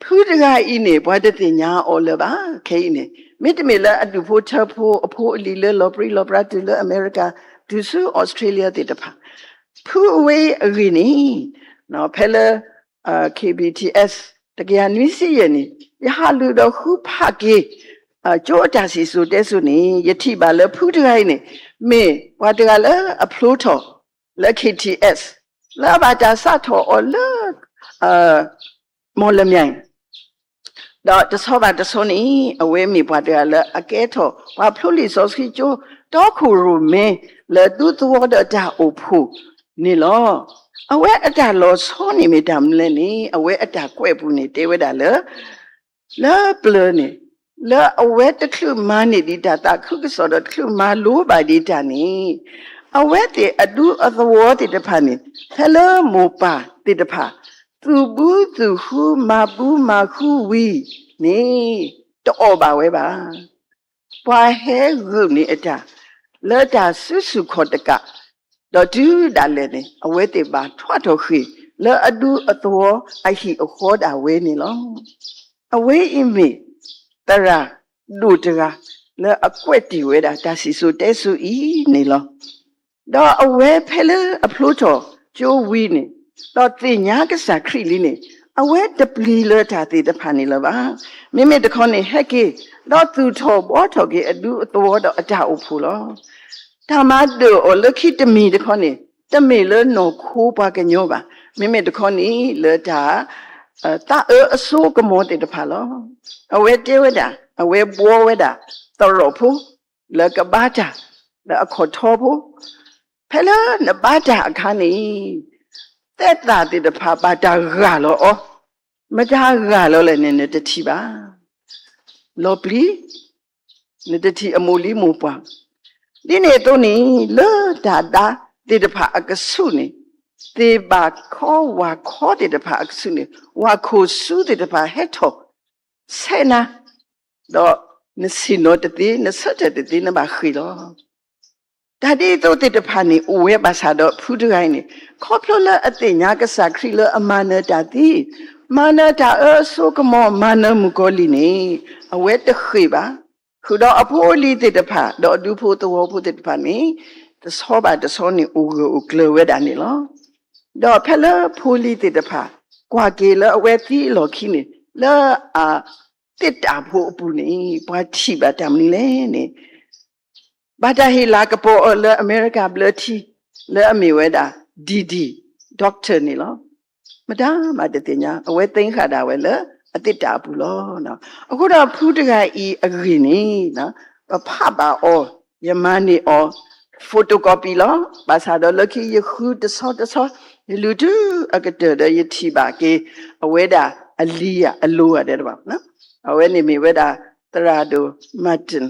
ဖုတဂၤအံၤန့ၣ် ပှၤတသ့ၣ်ညါအီၤလၢၤဘၣ် ခဲအံၤန့ၣ် မ့တမ့ၢ်လၢအဒူၣ်ဖိထၢဖိအဖိအလံၤလၢလီၤပြံလီၤပြါတုၤလၢအမဲရကၤ တုၤဆူ Australia သ့ၣ်တဖၣ်, ဖုအဝဲအဂ့ၢ်န့ၣ် ဖဲလၢ KBTS တကယၤနွံဆံယဲၢ်န့ၣ် ယဟးလူၤဒီးဃုဖးက့ၤ ကၠိအတၢ်စံၣ်စိၤတဲစိၤန့ၣ် ယထံၣ်ဘၣ်လၢဖုတဂၤအံၤန့ၣ် မ့ၢ်ပှၤတဂၤလၢအဖျိထီၣ် လၢ KTS လၢအဘၣ်တၢ်စးထီၣ်အီၤလၢ မီၣ်လမၠဲၣ် ဒီးတဆီဘၣ်တဆီန့ၣ် အဝဲမ့ၢ်ပှၤတဂၤလၢအကဲထီၣ် ပှၤဖျိလံာ်စီဆှံကၠိ တီခိၣ်ရိၣ်မဲ လၢဒူသဝီဒီးတၢ်အိၣ်ဖှိၣ်န့ၣ်လီၤ. အဝဲအတၢ်လီၤဆီန့ၣ်မ့ၢ်တၢ်မနုၤလဲၣ်န့ၣ် အဝဲအတၢ်ကွဲးပူၤန့ၣ်တဲဝဲဒၣ်လၢ လၢပျၢၤန့ၣ် လၢအဝဲတချုးမၤန့ၢ်ဒံးတၢ်သးခုကစီၣ်ဒီးတချုးမၤလိဘၣ်ဒံးတၢ်န့ၣ် အဝဲသ့ၣ်အဒူအသဝီသ့ၣ်တဖၣ်န့ၣ် ဖဲလၢမိၢ်ပၢ်သ့ၣ်တဖၣ် သူၣ်ဘုသူၣ်ဃူမၤဘုမၤဃူဝံၤန့ၣ် တအီၣ်ဘၣ်ဝဲဘၣ်. ပှၤဟဲဂုာ်န့ၢ်အတၢ် လၢတၢ်စုဆူၣ်ခီၣ်တကး ဒီးတုၤဒၣ်လဲာ်န့ၣ် အဝဲသ့ၣ်ဘၣ်ထွးထီၣ်ဃ့ၢ် လၢအဒူအသဝီအဟံၣ်အဃီဒၣ်ဝဲန့ၣ်လီၤ. အဝဲအံၤမ့ၢ် သရၣ်ဒိၣ်တဂၤ လၢအကွဲးတ့ၢ်ဝဲဒၣ်တၢ်စံၣ်စိၤတဲစိၤအံၤန့ၣ်လီၤ. ဒီးအဝဲဖဲလၢအဖျိထီၣ်ကၠိဝံၤန့ၣ် ဒီးသ့ၣ်ညါကစၢ်ခရံာ်လံန့ၣ် အဝဲတပျံၤလၢတၢ်သ့ၣ်တဖၣ်န့ၣ်လၢၤဘၣ်. မ့မ့ၢ်တခီန့ၣ် ဟဲက့ၤ ဒီးသူၣ်ထီၣ်ဘှီထီၣ်က့ၤအဒူအသဝီဒီးအတၢ်အိၣ်ဖှိၣ်လီၤ. တၢ်မၤဒၢၣ်အီၤလၢခံတမံၤတခီန့ၣ် တမ့ၢ်လၢနီၢ်ခိပှၤကညီဘၣ်. မ့မ့ၢ်တခီန့ၣ် လၢတၢ် သးအၢအစိကမီၤသ့ၣ်တဖၣ်လီၤ. အဝဲတဲဝဲဒၣ် အဝဲဘှီဝဲဒၣ် သရိာ်ဖိ လၢကဘါတၢ် လၢအခီၣ်ထီဖိ, ဖဲလၢနဘါတၢ်အခါန့ၣ် သဲးသၣ်သ့ၣ်တဖၣ်ဘၣ်တၢ်ဂၢ်လီၤအီၤ မတၤဂၤလၢ်လၢ်န့ၣ် နတထံၣ်ဘၣ်. လီၤပျံၤ, နတထံၣ်အမိၢ်လံမိၢ်ပှၢ်. ဒ်န့ၣ်အသိးန့ၣ် လၢတၢ်ဒါသ့ၣ်တဖၣ်အကဆူးန့ၣ်, သ့ၣ်ဘၣ်ခီဝၣ်ခီသ့ၣ်တဖၣ်အကဆူးန့ၣ်, ဝၣ်ခိၣ်စူသ့ၣ်တဖၣ်ဟဲထီၣ် ဆဲးနၤ, ဒီးနဆ့ၣ်နီၤတသ့, နဆၢထၢၣ်တသ့, နဘၣ်ဃ့ၢ်လီၤ. တၢ်ဒ်သိးသ့ၣ်တဖၣ်န့ၣ် အိၣ်ဝဲဘၣ်ဆၣ်ဒီးဖုတဂၤအံၤန့ၣ် ခီဖျိလၢအသ့ၣ်ညါကစၢ်ခရံာ်လၢအမၤနၢၤတၢ်သ့, မၤနၢၤတၢ်အၢအစိကမီၤ မၤနၢၤမုၣ်ကီၤလံၢ်န့ၣ် အဝဲတဃ့ၢ်ဘၣ်. ဃုာ်ဒီးအဖိအလံၤသ့ၣ်တဖၣ် ဒီးအဒူဖိသဝီဖိသ့ၣ်တဖၣ်န့ၣ် တဆီဘၣ်တဆီန့ၣ် အိၣ်ဂၢၢ်အိၣ်ကျၢၤဝဲဒၣ်န့ၣ်လီၤ. ဒီးဖဲလၢဖိလံၤသ့ၣ်တဖၣ် ကွၢ်က့ၤလၢအဝဲသံအလီၢ်ခံန့ၣ် လၢအ သ့ၣ်တၢ်ဖိအပူၤန့ၣ် ပှၤထံၣ်ဘၣ်တၢ်မနုၤလဲၣ်န့ၣ် ဘၣ်တၢ်ဟ့ၣ်လၤကပီၤအီၤလၢအမဲရကၤဘျၢထံ လၢအမ့ၢ်ဝဲဒၣ် ဒံၣ်ဒံၣ် doctor န့ၣ်လီၤ. မတၤမၤတသ့ၣ်ညါ အဝဲသ့ၣ်ဃၣ်ဒၣ်ဝဲလၢအသ့ၣ်တၢ်အပူၤလီၤ. အဃိဒီးဖုတဂၤအံၤအဂ့ၢ်န့ၣ် ပဖးဘၣ်အီၤ, ယမၤန့ၢ်အီၤ photocopy လီၤ. ဘၣ်ဆၣ်ဒီးလၢခံယဃုတဆီတဆီ, ယလူၤတုၤအကတၢၢ်ဒီးယထံၣ်ဘၣ်က့ၤ အဝဲဒၣ်အလံၤဧါ အလိၤဧါဒဲးဘၣ် အဝဲန့ၣ်မ့ၢ်ဝဲဒၣ် သရၣ်ဒိၣ် Martin,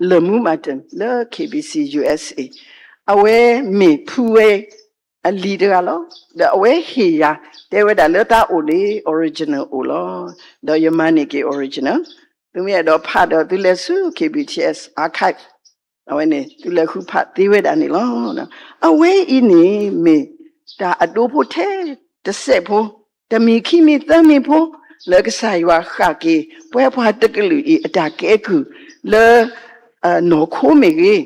လၢၢ်မူ Martin လၢ K B C U S A အဝဲမ့ၢ်ဖုဝဲအလံၤတဂၤလီၤ. ဒီးအဝဲဟ့ၣ်ယၤ တဲဝဲဒၣ်လၢသးအိၣ်န့ၣ် original အိၣ်လီၤ. ဒီးယမၤန့ၢ်က့ၤ original, သုမ့ၢ်အဲၣ်ဒိးဖးဒီးသုလဲၤဆူ K B T S archive အဝဲန့ၣ် သုလဲၤဃုဖးသ့ဝဲဒၣ်န့ၣ်လီၤ. အဝဲအံၤန့ၣ်မ့ၢ်တၢ်အဒိဖိထဲတစဲးဖိ, တမံၤခံမံၤသၢမံၤဖိ လၢကစၢ်ယွၤဃၣ်က့ၤ ပှၤပှၤတကလုာ်အံၤအတၢ်ကဲကုၢ်လၢ နီၢ်ခိမ့ၢ်ဂ့ၤ,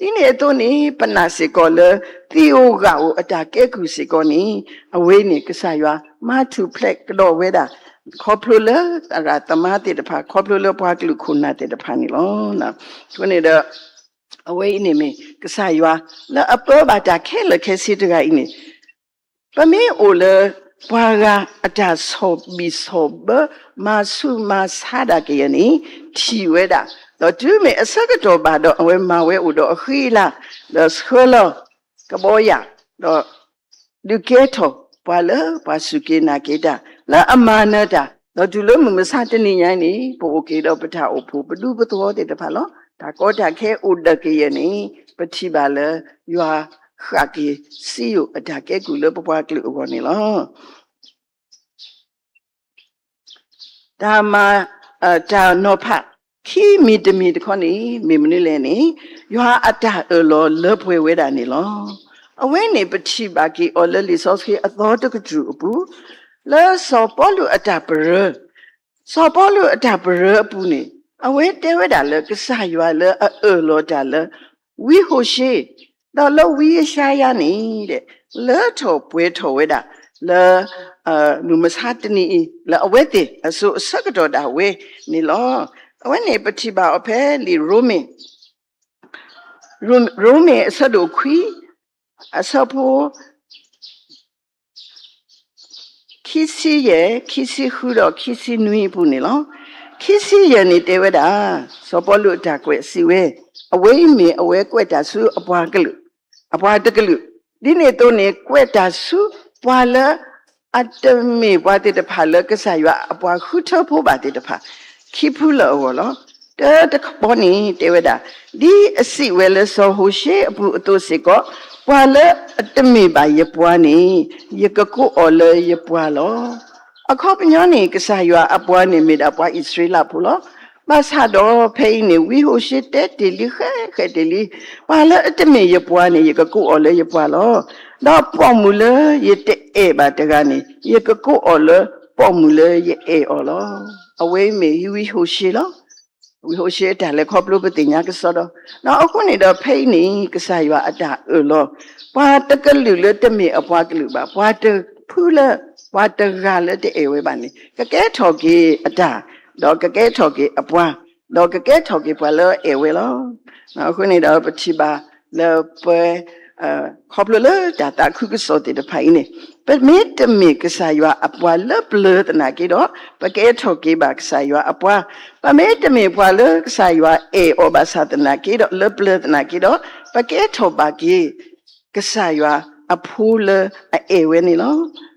ဒ်န့ၣ်အသိးန့ၣ် ပနာ်စ့ၢ်ကီးလၢ သံဧိၤဂာ်ဧိၤအတၢ်ကဲကုၢ်စ့ၢ်ကီးန့ၣ် အဝဲန့ၣ် ကစၢ်ယွၤမၤထူၣ်ဖျဲးကဒီးဝဲဒၣ် ခီဖျိလၢသရၣ်သမါသ့ၣ်တဖၣ် ခီဖျိလၢပှၤကလုာ်ခိၣ်နၢ်သ့ၣ်တဖၣ်န့ၣ်လီၤ. အဃိန့ၣ်ဒီး အဝဲအံၤန့ၣ်မ့ၢ် ကစၢ်ယွၤလၢအပၢဘၣ်တၢ်ခဲလၢာ်ခဲဆ့တဂၤအံၤန့ၣ် ပမ့ၢ်အိၣ်လၢ ပှၤဂၤအတၢ်ဆီၣ်ဘံၣ်ဆီၣ်ဘၢ မၤဆူးမၤဆါဒၣ်ကယဲၢ်န့ၣ် ထံၣ်ဝဲဒၣ်, ဒီးတုၤမ့ၢ်အဆၢကတီၢ်ဘၣ်ဒီး အဝဲမၤဝဲအိၣ်ဒီးအဃံအလၤ, ဒီးဆှၢလီၤကဘီယၣ်, ဒီး ဒုးကဲထီၣ်ပှၤလၢပှၤစူၢ်က့ၤနာ်က့ၤတၢ် လၢအမၤနၢၤတၢ်, ဒီးတုၤလၢမုၢ်မဆါတနံၤညါအံၤန့ၣ် ပအိၣ်က့ၤဒီးပတၢ်အိၣ်ဖှိၣ် ပဒူပသဝီသ့ၣ်တဖၣ်လီၤ. တၢ်ကီတၢ်ခဲအိၣ်ဒၣ်ကယဲၢ်န့ၣ် ပထံၣ်ဘၣ်လၢ ယွၤဃၣ်က့ၤစံယိၣ်အတၢ်ကဲကုၢ်လၢပပှၤကလုာ်အဂီၢ်န့ၣ်လီၤ. တၢ်မၤ, တၢ်နီၤဖး ခံမံၤတမံၤတခီန့ၣ် မ့ၢ်မနုၤလဲၣ်န့ၣ် ယွၤအတၢ်အၢၣ်လီၤလၢပှဲၤဝဲဒၣ်န့ၣ်လီၤ. အဝဲန့ၣ်ပထံၣ်ဘၣ်က့ၤအီၤလၢလံာ်စီဆှံအသီတကတြူၢ်အပူၤ, လၢစီၤပီလူးအတၢ်ပရၢ စီၤပီလူးအတၢ်ပရၢအပူၤန့ၣ် အဝဲတဲဝဲဒၣ်လၢကစၢ်ယွၤလၢအအၢၣ်လီၤတၢ်လၢ ဝံဟိၤၡ့ ဒီးလၢဝံယၡါယၤန့ၣ် လၢထီၣ်ပှဲၤထီၣ်ဝဲဒၣ်လၢ မုၢ်မဆါတနံၤအံၤ လၢအဝဲသ့ၣ်အစိၤအဆၢကတီၢ်ဒၣ်ဝဲန့ၣ်လီၤ. အဝဲန့ၣ်ပထံၣ်ဘၣ်အီၤဖဲလံာ်ရိမ့ၤ, ရိမ့ၤအဆၢဒိၣ်ခွံ အဆၢဖိ ခံဆံယဲၢ်, ခံဆံဃုဒီးခံဆံနွံအပူၤန့ၣ်လီၤ. ခံဆံယဲၢ်န့ၣ်တဲဝဲဒၣ်, စီၤပီလူးအတၢ်ကွဲးစံးဝဲ, အဝဲအံၤမ့ၢ်အဝဲကွဲးတၢ်ဆူအပှၤကလုာ်, အပှၤတကလုာ်, ဒ်န့ၣ်အသိးန့ၣ် ကွဲးတၢ်ဆူပှၤလၢ အတမ့ၢ်ပှၤသ့ၣ်တဖၣ်လၢကစၢ်ယွၤအပှၤဃုထၢဖိဘၣ်သ့ၣ်တဖၣ် ခံဖုလၢာ်အဂီၢ်လီၤ. တၢတခီန့ၣ်တဲဝဲဒၣ်, ဒ်အစံးဝဲလၢစီၤဟိၤၡ့အပူၤအသိးစ့ၢ်ကီး, ပှၤလၢအတမ့ၢ်ဘၣ်ယပှၤန့ၣ် ယကကိးအီၤလၢယပှၤလီၤ. အခီပညီန့ၣ် ကစၢ်ယွၤအပှၤန့ၣ်မ့ၢ်ဒၣ်ပှၤအံၣ်စရ့လးဖိလီၤ. ဘၣ်ဆၣ်ဒီးဖဲအံၤန့ၣ် ဝံဟိၤၡ့တဲတ့ၢ်လံ ဃဲးဃဲးတ့ၢ်လံ, ပှၤလၢအတမ့ၢ်ယပှၤန့ၣ် ယကကိးအီၤလၢယပှၤလီၤ. ဒီးပိာ်မုၣ်လၢယတအဲၣ်ဘၣ်တဂၤန့ၣ် ယကကိးအီၤလၢပိာ်မုၣ်လၢယအဲၣ်အီၤလီၤ. အဝဲမ့ၢ်ဝံဟိၤၡ့လီၤ. ဝံဟိၤၡ့အတၢ်လဲၤခီဖျိပသ့ၣ်ညါကစီဒီ, ဒီးအဃိန့ၣ်ဒီးဖဲအံၤန့ၣ် ကစၢ်ယွၤအတၢ်အၢၣ်လီၤ, ပှၤတကလုာ်လၢတမ့ၢ်အပှၤကလုာ်ဘၣ်, ပှၤတဖုလၢ ပှၤတဂၤလၢတအဲၣ်ဝဲဘၣ်န့ၣ် ကကဲထီၣ်က့ၤအတၢ်, ဒီးကကဲထီၣ်က့ၤအပှၤ, ဒီးကကဲထီၣ်က့ၤပှၤလၢအအဲၣ်ဝဲလီၤ. အဃိန့ၣ်ဒီးပထံၣ်ဘၣ်လၢပှဲၤ ခီဖျိလၢတၢ်သးခုကစီၣ်သ့ၣ်တဖၣ်အံၤန့ၣ်, ပမ့ၢ်တမ့ၢ်ကစၢ်ယွၤအပှၤလၢပျၢၤသနာ်က့ဒီး, ပကအဲၣ်ထီၣ်က့ၤဘၣ်ကစၢ်ယွၤအပှၤ, ပမ့ၢ်တမ့ၢ်ပှၤလၢကစၢ်ယွၤအဲၣ်အီၤဘၣ်ဆၣ်သနာ်က့ဒီး, လၢပျၢၤသနာ်က့ဒီး, ပကအဲၣ်ထီၣ်ဘၣ်က့ၤ ကစၢ်ယွၤအဖိလၢအအဲၣ်ဝဲန့ၣ်လီၤ.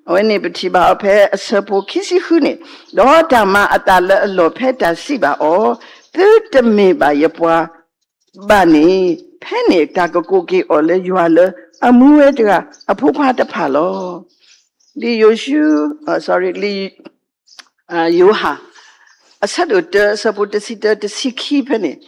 အဝဲန့ၣ်ပထံၣ်ဘၣ်အီၤဖဲအဆၢဖိခံဆံဃုန့ၣ်, ဒီးတၢ်မၤအသးလၢအလီၢ်ဖဲတၢ်စံးဘၣ်အီၤ, သုတမ့ၢ်ဘၣ်ယပှၤဘၣ်န့ၣ်, ဖဲန့ၣ်တၢ်ကကိးက့ၤအီၤလၢယွၤလၢအမူဝဲတဂၤအဖိခွါတဖၣ်လီၤ. လံာ်ယိၤၡူ, လံာ် ယိၤဟၣ် အဆၢဒိၣ်တၢ အဆၢဖိတဆံတၢ တဆံခံဖဲန့ၣ်,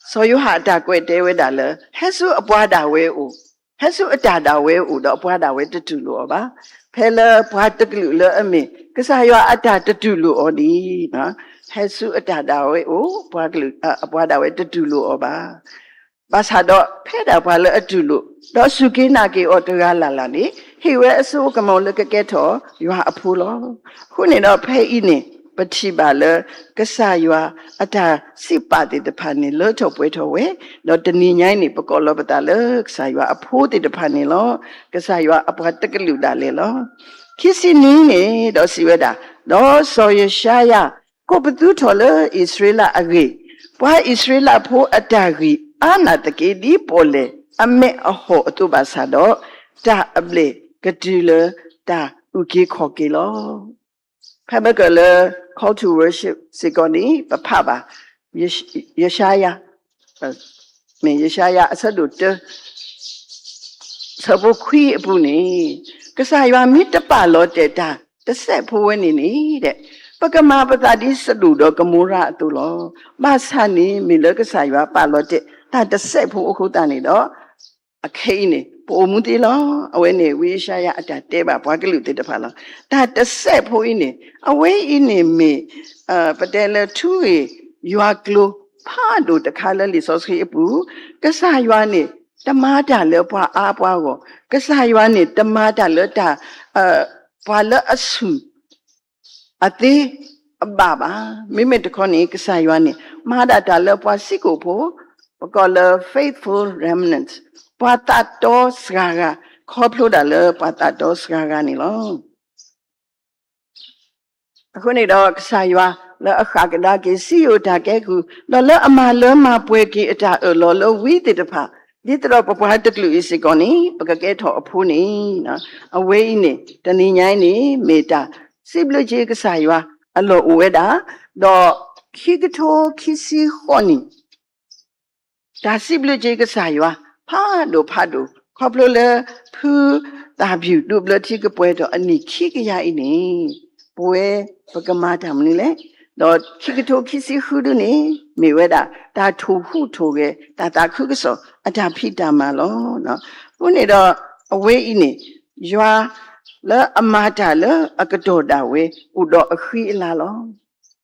စီၤယိၤဟၣ်အတၢ်ကွဲးတဲဝဲဒၣ်လၢ ဟဲဆူအပှၤဒၣ်ဝဲအအိၣ်, ဟဲဆူအတၢ်ဒၣ်ဝဲအအိၣ်ဒီးအပှၤဒၣ်ဝဲတတူၢ်လိာ်အီၤဘၣ်. ဖဲလၢပှၤတကလုာ်လၢအမ့ၢ် ကစၢ်ယွၤအတၢ်တတူၢ်လိာ်အီၤန့ၣ်, ဟဲဆူအတၢ်ဒၣ်ဝဲအအိၣ်, ပှၤကလုာ်, အပှၤဒၣ်ဝဲတတူၢ်လိာ်အီၤဘၣ်. ဘၣ်ဆၣ်ဒီးဖဲဒၣ်ပှၤလၢအတူၢ်လိာ်, ဒီးစူၢ်က့ၤနာ်က့ၤအီၤတဂၤလၢ်လၢ်န့ၣ်, ဟ့ၣ်ဝဲအစိအကမီၤလၢကကဲထီၣ်ယွၤအဖိလီၤ. အဃိန့ၣ်ဒီးဖဲအံၤန့ၣ်, ပထံၣ်ဘၣ်လၢ ကစၢ်ယွၤအတၢ်စံးပာ်သ့ၣ်တဖၣ်န့ၣ် လၢထီၣ်ပှဲၤထီၣ်ဝဲ, ဒီးတနံၤညါအံၤန့ၣ် ပကိးလီၤပသးလၢကစၢ်ယွၤအဖိသ့ၣ်တဖၣ်န့ၣ်လီၤ. ကစၢ်ယွၤအပှၤတကလုာ်ဒၣ်လဲာ်လီၤ. ခံဆံနွံန့ၣ်ဒီးစံးဝဲဒၣ်, ဒီးစီၤယၡါယၤ ကိးပသူထီၣ်လၢအံၣ်စရ့လးအဂ့ၢ်, ပှၤအံၣ်စရ့လးဖိအတၢ်ဂံၢ်အါနာ်သက့ ဒ်ပီၣ်လဲၣ်အမဲာ်အဟီၣ်အသိးဘၣ်ဆၣ်ဒီး, တၢ်အဘျဲၣ်ကတုၤလၢတၢ်အုၣ်က့ၤခီၣ်က့ၤလီၤ. ဖဲမ့ၢ်ကၢၢ်လၢ Call to Worship စ့ၢ်ကီးန့ၣ် ပဖးဘၣ် ယၡါယၤ, မ့ၢ်ယၡါယၤအဆၢဒိၣ်တၢ ဆၢဖိခွံအပူၤန့ၣ်, ကစၢ်ယွၤမ့ၢ်တပာ်လီၤတဲာ်တၢ်တစဲးဖိဝဲန့ၣ်န့ၣ်, ပကမၤပသးဒ်စဒိၣ်ဒီးကမိရၤအသိးလီၤ. ဘၣ်ဆၣ်န့ၣ် မ့ၢ်လၢကစၢ်ယွၤပာ်လီၤတဲာ်တၢ်တစဲးဖိအဃိသတးန့ၣ်ဒီး အခဲအံၤန့ၣ် ပအိၣ်မူသ့လီၤ. အဝဲန့ၣ် ဝံယၡါယၤအတၢ်တဲဘၣ်ပှၤကလုာ်သ့ၣ်တဖၣ်လီၤ. တၢ်တစဲးဖိအံၤန့ၣ် အဝဲအံၤန့ၣ်မ့ၢ် ပတဲလၢထူဂ့ၢ်ယွၤကျိၤဖးဒိၣ်တခါလၢလံာ်စီဆှံအပူၤ, ကစၢ်ယွၤန့ၣ် တမၤတၢ်လၢပှၤအါပှၤဂီၢ်, ကစၢ်ယွၤန့ၣ် တမၤတၢ်လၢတၢ် ပှၤလၢအဆူၣ် အသ့အဘၣ်ဘၣ်. မ့မ့ၢ်တခီန့ၣ် ကစၢ်ယွၤန့ၣ် မၤဒၣ်တၢ်လၢပှၤစံးကိာ်ဖိ, ပကိးလၢ faithful remnant, ပှၤသးတီစှၤဂၤ, ခီဖျိဒၣ်လၢပှၤသးတီစှၤဂၤန့ၣ်လီၤ. အဃိန့ၣ်ဒီး ကစၢ်ယွၤလၢအဃၣ်ကဒါက့ၤစံယိၣ်အတၢ်ကဲကုၢ်, ဒီးလၢအမၤလၢမၤပှဲၤက့ၤအတၢ်အၢၣ်လီၤလၢဝံသ့ၣ်တဖၣ်, ဒ်သိးဒီးပပှၤတကလုာ်အံၤစ့ၢ်ကီးန့ၣ် ပကကဲထီၣ်အဖိန့ၣ်, အဝဲအံၤန့ၣ် တနံၤညါအံၤန့ၣ် မ့ၢ်တၢ်စံးဘျုးက့ၤကစၢ်ယွၤအလီၢ်အိၣ်ဝဲဒၣ်, ဒီးခံကထိခံဆံဃိးနံၣ် တၢ်စံးဘျုးက့ၤကစၢ်ယွၤ ဖးဒိၣ်ဖးဒိၣ် ခီဖျိလၢ ဖုသၣ်ဘံၣ်ဒိးဘျၢထံကပှဲၤထီၣ်အနံၣ်ခံကယၤအံၤန့ၣ်, ပဝဲပကမၤတၢ်မနုၤလဲၣ်. ဒီးခံကထိခံဆံဃုဒုန့ၣ် မ့ၢ်ဝဲဒၣ် တၢ်ထိၣ်ဟူးထိၣ်ဂဲၤ တၢ်သးခုကစီၣ် အတၢ်ဖံးတၢ်မၤလီၤ. အဃိန့ၣ်ဒီး အဝဲအံၤန့ၣ် ယွၤလၢအမၤတၢ်လၢအကတီၢ်ဒၣ်ဝဲ အိၣ်ဒီးအဃံအလၤလီၤ.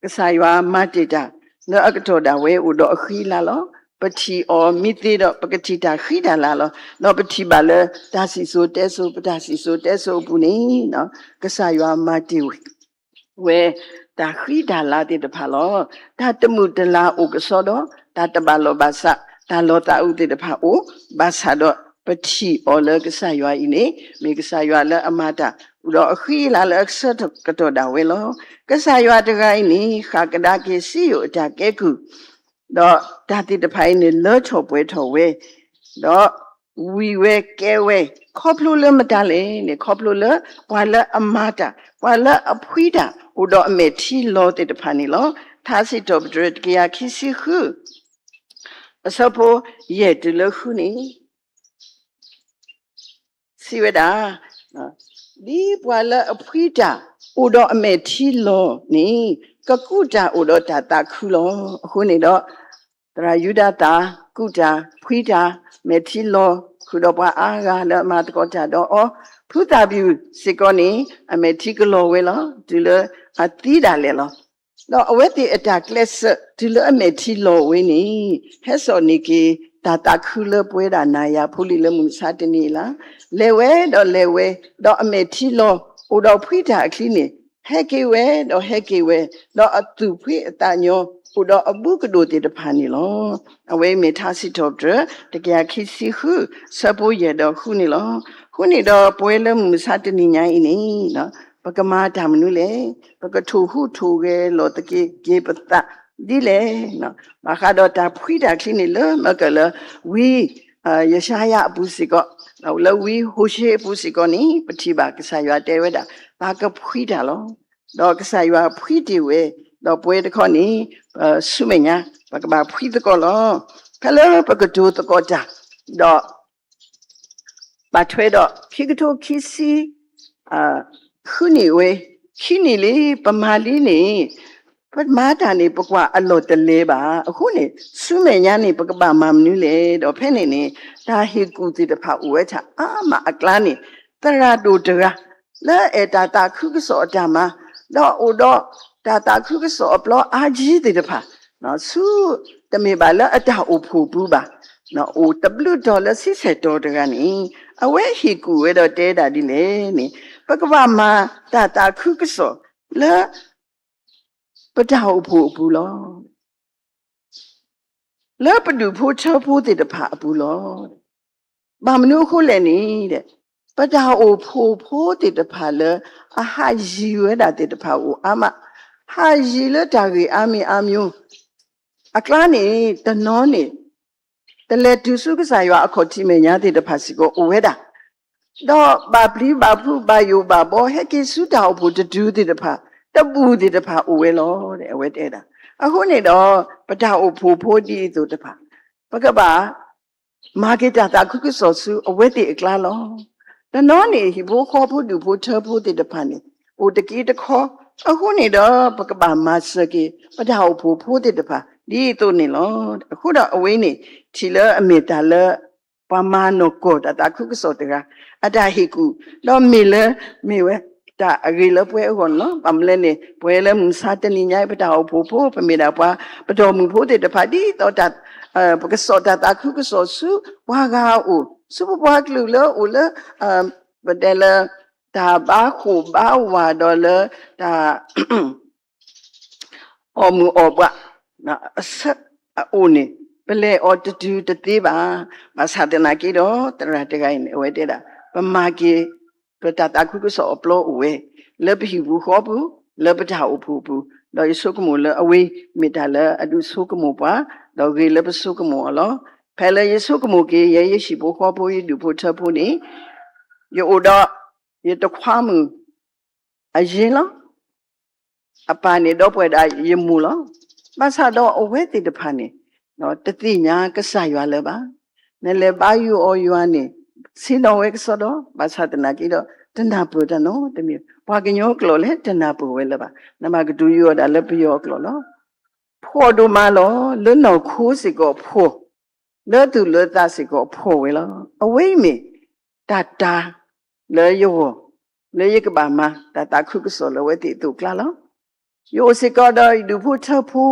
ကစၢ်ယွၤမၤတ့ၢ်တၢ် လၢအကတီၢ်ဒၣ်ဝဲအိၣ်ဒီးအဃံအလၤလီၤ. ပထံၣ်အီၤမ့ၢ်သ့ဒီး ပကထံၣ်တၢ်ဃံတၢ်လၤလီၤ. ဒီးပထံၣ်ဘၣ်လၢတၢ်စံၣ်စိၤတဲစိၤ ပတၢ်စံၣ်စိၤတဲစိၤအပူၤန့ၣ် ကစၢ်ယွၤမၤတ့ၢ်ဝဲ ဝဲတၢ်ဃံတၢ်လၤသ့ၣ်တဖၣ်လီၤ. တၢ်တမုာ်တလၤအိၣ်ကစီဒီး တၢ်တဘၣ်လိာ်ဘၣ်စး တၢ်လီၤသးအုးသ့ၣ်တဖၣ်အိၣ်, ဘၣ်ဆၣ်ဒီးပထံၣ်အီၤလၢကစၢ်ယွၤအံၤန့ၣ် မ့ၢ်ကစၢ်ယွၤလၢအမၤတၢ် အိၣ်ဒီးအဃံအလၤလၢအဆၢကတီၢ်ဒၣ်ဝဲလီၤ. ကစၢ်ယွၤတဂၤအံၤန့ၣ် ဃၣ်ကဒါက့ၤစံယိၣ်အတၢ်ကဲကုၢ် ဒီးတၢ်သ့ၣ်တဖၣ်အံၤန့ၣ် လၢထီၣ်ပှဲၤထီၣ်ဝဲ, ဒီးဝံၤဝဲကဲဝဲ, ခီဖျိလၢမတၤလဲၣ်န့ၣ် ခီဖျိလၢပှၤလၢအမၤတၢ် ပှၤလၢအဖှံတၢ် အိၣ်ဒီးအမဲာ်ထံလီၤသ့ၣ်တဖၣ်န့ၣ်လီၤ. ထါစံးထီၣ်ပတြၢၤ တကယၤခံဆံဃု အဆၢဖိယဲၢ်တုၤလၢဃုန့ၣ် စံးဝဲဒၣ်, ဒ်ပှၤလၢအဖှံတၢ် အိၣ်ဒီးအမဲာ်ထံလီၤန့ၣ် ကကူးတၢ်အိၣ်ဒီးတၢ်သးခုလီၤ. အဃိန့ၣ်ဒီး သရၣ်ယူဒၤသၣ် ကူးတၢ် ဖှံတၢ် မဲာ်ထံလီၤ ဃုာ်ဒီးပှၤအါဂၤလၢအမၤသကိးတၢ်ဒီးအီၤ, ဖုသၣ်ဘံၣ်စ့ၢ်ကီးန့ၣ် အမဲာ်ထံကလီၤဝဲလီၤ တုၤလၢအသံဒၣ်လဲာ်လီၤ. ဒီးအဝဲသ့ၣ်အတၢ်ကျဲးစၢး တုၤလၢအမဲာ်ထံလီၤဝဲန့ၣ် ဟဲစိာ်န့ၢ်က့ၤ တၢ်သးခုလၢပဝဲဒၣ်နၤယၤဖိလံၤလၢမုၢ်မဆါတနံၤအံၤလီၤ. လဲၤဝဲဒီးလဲၤဝဲ, ဒီးအမဲာ်ထံလီၤ အိၣ်ဒီးဖှံတၢ်အချံန့ၣ် ဟဲက့ၤဝဲဒီးဟဲက့ၤဝဲ, ဒီးအသူၣ်ဖှံအသးညီ အိၣ်ဒီးအဘူးကဒိၣ်သ့ၣ်တဖၣ်န့ၣ်လီၤ. အဝဲအံၤမ့ၢ်ထါစံးထီၣ်ပတြၢၤ တကယၤခံဆံဃု ဆၢဖိယဲၢ်ဒီးဃုန့ၣ်လီၤ. အဃိန့ၣ်ဒီးပဝဲလၢမုၢ်မဆါတနံၤညါအံၤန့ၣ် ပကမၤတၢ်မနုၤလဲၣ်. ပကထိၣ်ဟူးထိၣ်ဂဲၤလီၤသက့က့ၤပသးဒ်လဲၣ်. ဘၣ်ဃးဒီးတၢ်ဖှံတၢ်ချံန့ၣ်လၢမ့ၢ်ကၢၢ်လၢ ဝံယၡါယၤအပူၤစ့ၢ်ကီး လၢဝံဟိၤၡ့အပူၤစ့ၢ်ကီးန့ၣ် ပထံၣ်ဘၣ်ကစၢ်ယွၤတဲဝဲဒၣ် ပကဖှံတၢ်လီၤ. ဒီးကစၢ်ယွၤဖှံတ့ၢ်ဝဲ, ဒီးပဝဲတခီန့ၣ် ဆူမဲာ်ညါ ပကဘၣ်ဖှံသကိးလီၤ. ဖဲလၢပကတိၤသကိးတၢ် ဒီး ဘၣ်ထွဲဒီး ခံကထိခံဆံ ဃုနံၣ်ဝဲ ခံနံၣ်လံ ပမၤလံန့ၣ် ပမၤတၢ်န့ၣ် ပကွၢ်အလီၢ်တလဲၤဘၣ်. အဃိန့ၣ် ဆူမဲာ်ညါန့ၣ် ပကဘၣ်မၤမနုၤလဲၣ်. ဒီးဖဲန့ၣ်န့ၣ် တၢ်ဟ့ၣ်ကူၣ်သ့ၣ်တဖၣ်အိၣ်ဝဲဒၣ်အါမးအကျါန့ၣ် သရၣ်ဒိၣ်တဂၤ လၢအဲၣ်တၢ်သးခုကစီၣ်အတၢ်မၤ ဒီးအိၣ်ဒီးတၢ်သးခုကစီၣ်အပျီအါကံသ့ၣ်တဖၣ် ဆူ တမ့ၢ်ဘၣ်လၢအတၢ်အိၣ်ဖှိၣ်ပူၤဘၣ်, အိၣ်တဘျုးတီၤလၢဆံဆဲၣ်တီၤတဂၤန့ၣ် အဝဲဟ့ၣ်ကူၣ်ဝဲဒီးတဲဒၣ်ဒ်လဲၣ်န့ၣ် ပကဘၣ်မၤတၢ်သးခုကစီၣ်လၢ ပတၢ်အိၣ်ဖှိၣ်အပူၤလီၤ. လၢပဒူၣ်ဖိထၢဖိသ့ၣ်တဖၣ်အပူၤလီၤ. ဘၣ်မနုၤအဃိလဲၣ်န့ၣ် ပတၢ်အိၣ်ဖှိၣ်ဖိသ့ၣ်တဖၣ်လၢ အဟးယံၤဝဲဒၣ်သ့ၣ်တဖၣ်အိၣ်အါမး, ဟးယံၤလၢတၢ်ဂ့ၢ်အါမံၤအါမျိုး အကျါန့ၣ် တနီၤန့ၣ် တလဲၤတုၤဆူကစၢ်ယွၤအခီၣ်ထံးမဲာ်ညါသ့ၣ်တဖၣ်စ့ၢ်ကီးအိၣ်ဝဲဒၣ်, ဒီးဘၣ်ပျံၤဘၣ်ဖုးဘၣ်ယိၣ်ဘၣ်ဘီ ဟဲက့ၤဆူတၢ်အိၣ်ဖှိၣ်တတုၤသ့ၣ်တဖၣ် တဘူၣ်သ့ၣ်တဖၣ်အိၣ်ဝဲလီၤ. အဝဲတဲဒၣ် အဃိန့ၣ်ဒီး ပတၢ်အိၣ်ဖှိၣ်ဖိဒ်အသိးတဖၣ် ပကဘၣ် မၤက့ၤတၢ်သးခုကစီၣ်ဆူအဝဲသ့ၣ်အကျါလီၤ. တနီၤန့ၣ် ဟံၣ်ဖိဃီဖိဒူၣ်ဖိထၢဖိသ့ၣ်တဖၣ်န့ၣ် အိၣ်တက့ၢ်တခီ, အဃိန့ၣ်ဒီး ပကဘၣ်မၤစၢၤက့ၤ ပတၢ်အိၣ်ဖှိၣ်ဖိသ့ၣ်တဖၣ် ဒ်အသိးန့ၣ်လီၤ. အဃိဒီးအဝဲန့ၣ် ထံၣ်လၢအမ့ၢ်တၢ်လၢ ပှၤမၤနီၢ်ကီၢ်တၢ်သးခုကစီၣ်တဂၤ အတၢ်ဟ့ၣ်ကူၣ်, ဒီးမ့ၢ်လၢ မ့ၢ်ဝဲ တၢ်အဂ့ၤလၢပှဲၤအဂီၢ်န့ၣ်လီၤ. ဘၣ်မနုၤလဲၣ်န့ၣ် ပဝဲလၢမုၢ်မဆါတနံၤညါအံၤ ပတၢ်အိၣ်ဖှိၣ်ဖိ ပမ့ၢ်ဒၣ်ပှၤပတီၢ်မုၢ်ဖိသ့ၣ်တဖၣ် ဒ်သိးတၢ် ပကစိာ်တၢ်သးခုကစီၣ်ဆူပှၤဂၤအအိၣ်, ဆူပပှၤကလုာ်လၢအိၣ်လၢ ပတဲလၢ တၢ်ဘါဃိၣ်ဘါဝးဒီးလၢ တၢ် အီၣ်မုာ်အီၣ်ဘှး အဆၢအအိၣ်န့ၣ် ပလဲၤအီၤတတုၤတသ့ဘၣ်. ဘၣ်ဆၣ်သနာ်က့ဒီး သရၣ်တဂၤအံၤန့ၣ် အဝဲတဲဒၣ် ပမၤက့ၤ ပတၢ်သးခုကစီၣ်အပျီအိၣ်ဝဲ လၢပဟံၣ်ပူၤဃီပူၤ လၢပတၢ်အိၣ်ဖှိၣ်ပူၤ, ဒီးယဆိကမိၣ်လၢအဝဲမ့ၢ်တၢ်လၢအဒုးဆိကမိၣ်ပှၤ, ဒီးဂ့ၤလၢပဆိကမိၣ်အီၤလီၤ. ဖဲလၢယဆိကမိၣ်က့ၤ ယဲယဟံၣ်ဖိဃီဖိ ယဒူၣ်ဖိထၢဖိန့ၣ် ယအိၣ်ဒီး ယတခွါမုၣ် အယ့လီၤ. အပၢ်န့ၣ်ဒီပုၢ်ဝဲၢ်ဒၣ်ယမိၢ်လီၤ. ဘၣ်ဆၣ်ဒီးအဝဲသ့ၣ်တဖၣ်န့ၣ် တသ့ၣ်ညါကစၢ်ယွၤလၢၤဘၣ်. နလဲၤဘါယွၤအီၤယွၤန့ၣ် ဆ့ၣ်နီၤဝဲကစီဒီ ဘၣ်ဆၣ်သနာ်က့ဒီး တနၢ်ပၢၢ်တၢ်နီတမံၤ, ပှၤကညီအကျိာ်လဲၣ် တနၢ်ပၢၢ်ဝဲလၢၤဘၣ်. နဘၣ်ကတိၤယွၤဒၣ်လၢပယီၤအကျိာ်လီၤ. ဖှီၣ်ဒိၣ်မးလီၤ. လၢနီၢ်ခိစ့ၢ်ကီးဖှီၣ်, လၢသူၣ်လၢသးစ့ၢ်ကီးဖှီၣ်ဝဲလီၤ. အဝဲအံၤမ့ၢ် တၢ်တၢ်လၢယဂီၢ် လၢယကဘၣ်မၤတၢ်သးခုကစီၣ်လၢအဝဲသ့ၣ်အသိးအကျါလီၤ. ယအိၣ်စ့ၢ်ကီးဒီးယဒူၣ်ဖိထၢဖိ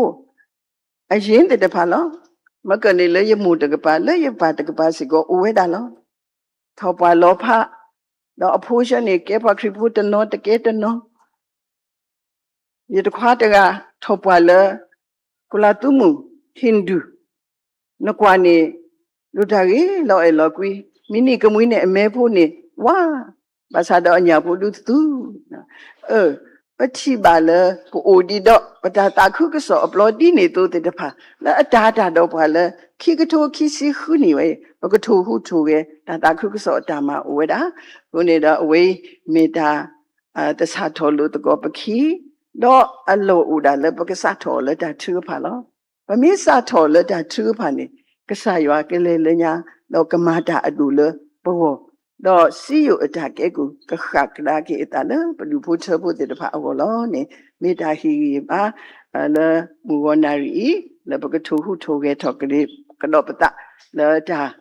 အယ့သ့ၣ်တဖၣ်လီၤ. မ့ၢ်ကန့ၣ်လၢယမိၢ်တကပၤ လၢယပၢ်တကပၤစ့ၢ်ကီးအိၣ်ဝဲဒၣ်လီၤ. ထီၣ်ပှၢ်လီၤဖး, ဒီးအဖိဆၢန့ၣ် ကဲပှၤခရံာ်ဖိတနီၤတကဲတနီၤ ယတခွါတဂၤ ထီၣ်ပှၢ်လၢ ကုလၤသူမုၣ် Hindu နကွၢ်န့ၣ် ဒိၣ်တၢ်ဂ့ၤလီၤအဲၣ်လီၤကွံ, မံနံၤကမှံန့ၣ် အမဲဖိန့ၣ် ဝါ, ဘၣ်ဆၣ်ဒီးအညၣ်ဖိဒုးသူ, အၢ, ပထံၣ်ဘၣ်လၢ ပအိၣ်ဒံးဒီး ပတၢ်သးခုကစီၣ်အပျီဒ်န့ၣ်အသိးသ့ၣ်တဖၣ် လၢအတၤတၢ်ဒီးပှၤလၢ ခံကထိခံဆံဃုနံၣ်ဝဲအံၤ ပကထိၣ်ဟူးထိၣ်ဂဲၤ တၢ်သးခုကစီၣ်အတၢ်မၤအိၣ်ဝဲဒၣ်. အဃိန့ၣ်ဒီးအဝဲအံၤ မ့ၢ်တၢ် တၢ်စးထီၣ်လိာ်သကိးပခံ, ဒီးအလီၢ်အိၣ်ဒၣ်လၢပကစးထီၣ်အီၤလၢတၢ်ထုကဖၣ်လီၤ. ပမ့ၢ်စးထီၣ်အီၤလၢတၢ်ထုကဖၣ်န့ၣ် ကစၢ်ယွၤကလဲၤလၢညါ ဒီးကမၤတၢ်အဒိၣ်လၢပဂီၢ်, ဒီးစံယိၣ်အတၢ်ကဲကုၢ် ကဃၣ်ကဒါက့ၤအသးလၢပဒူၣ်ဖိထၢဖိသ့ၣ်တဖၣ်အဂီၢ်လီၤန့ၣ် မ့ၢ်တၢ်ဟ့ၣ်ဂံၢ်ဘါ လၢမုၢ်ဂီၤနၣ်ရံၣ်အံၤ လၢပကထိၣ်ဟူးထိၣ်ဂဲၤထီၣ်ကဒီးပသး လၢတၢ်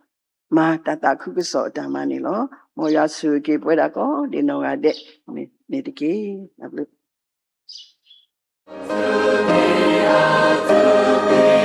မၤတၢ်သးခုကစီၣ်အတၢ်မၤန့ၣ်လီၤ. မ်ယွၤဆိၣ်ဂ့ၤက့ၤပဝဲဒၣ်ကိးဒံးနီၢ်ဂၤဒဲးန့ၣ်တက့ၢ်. တၢ်ဘျုး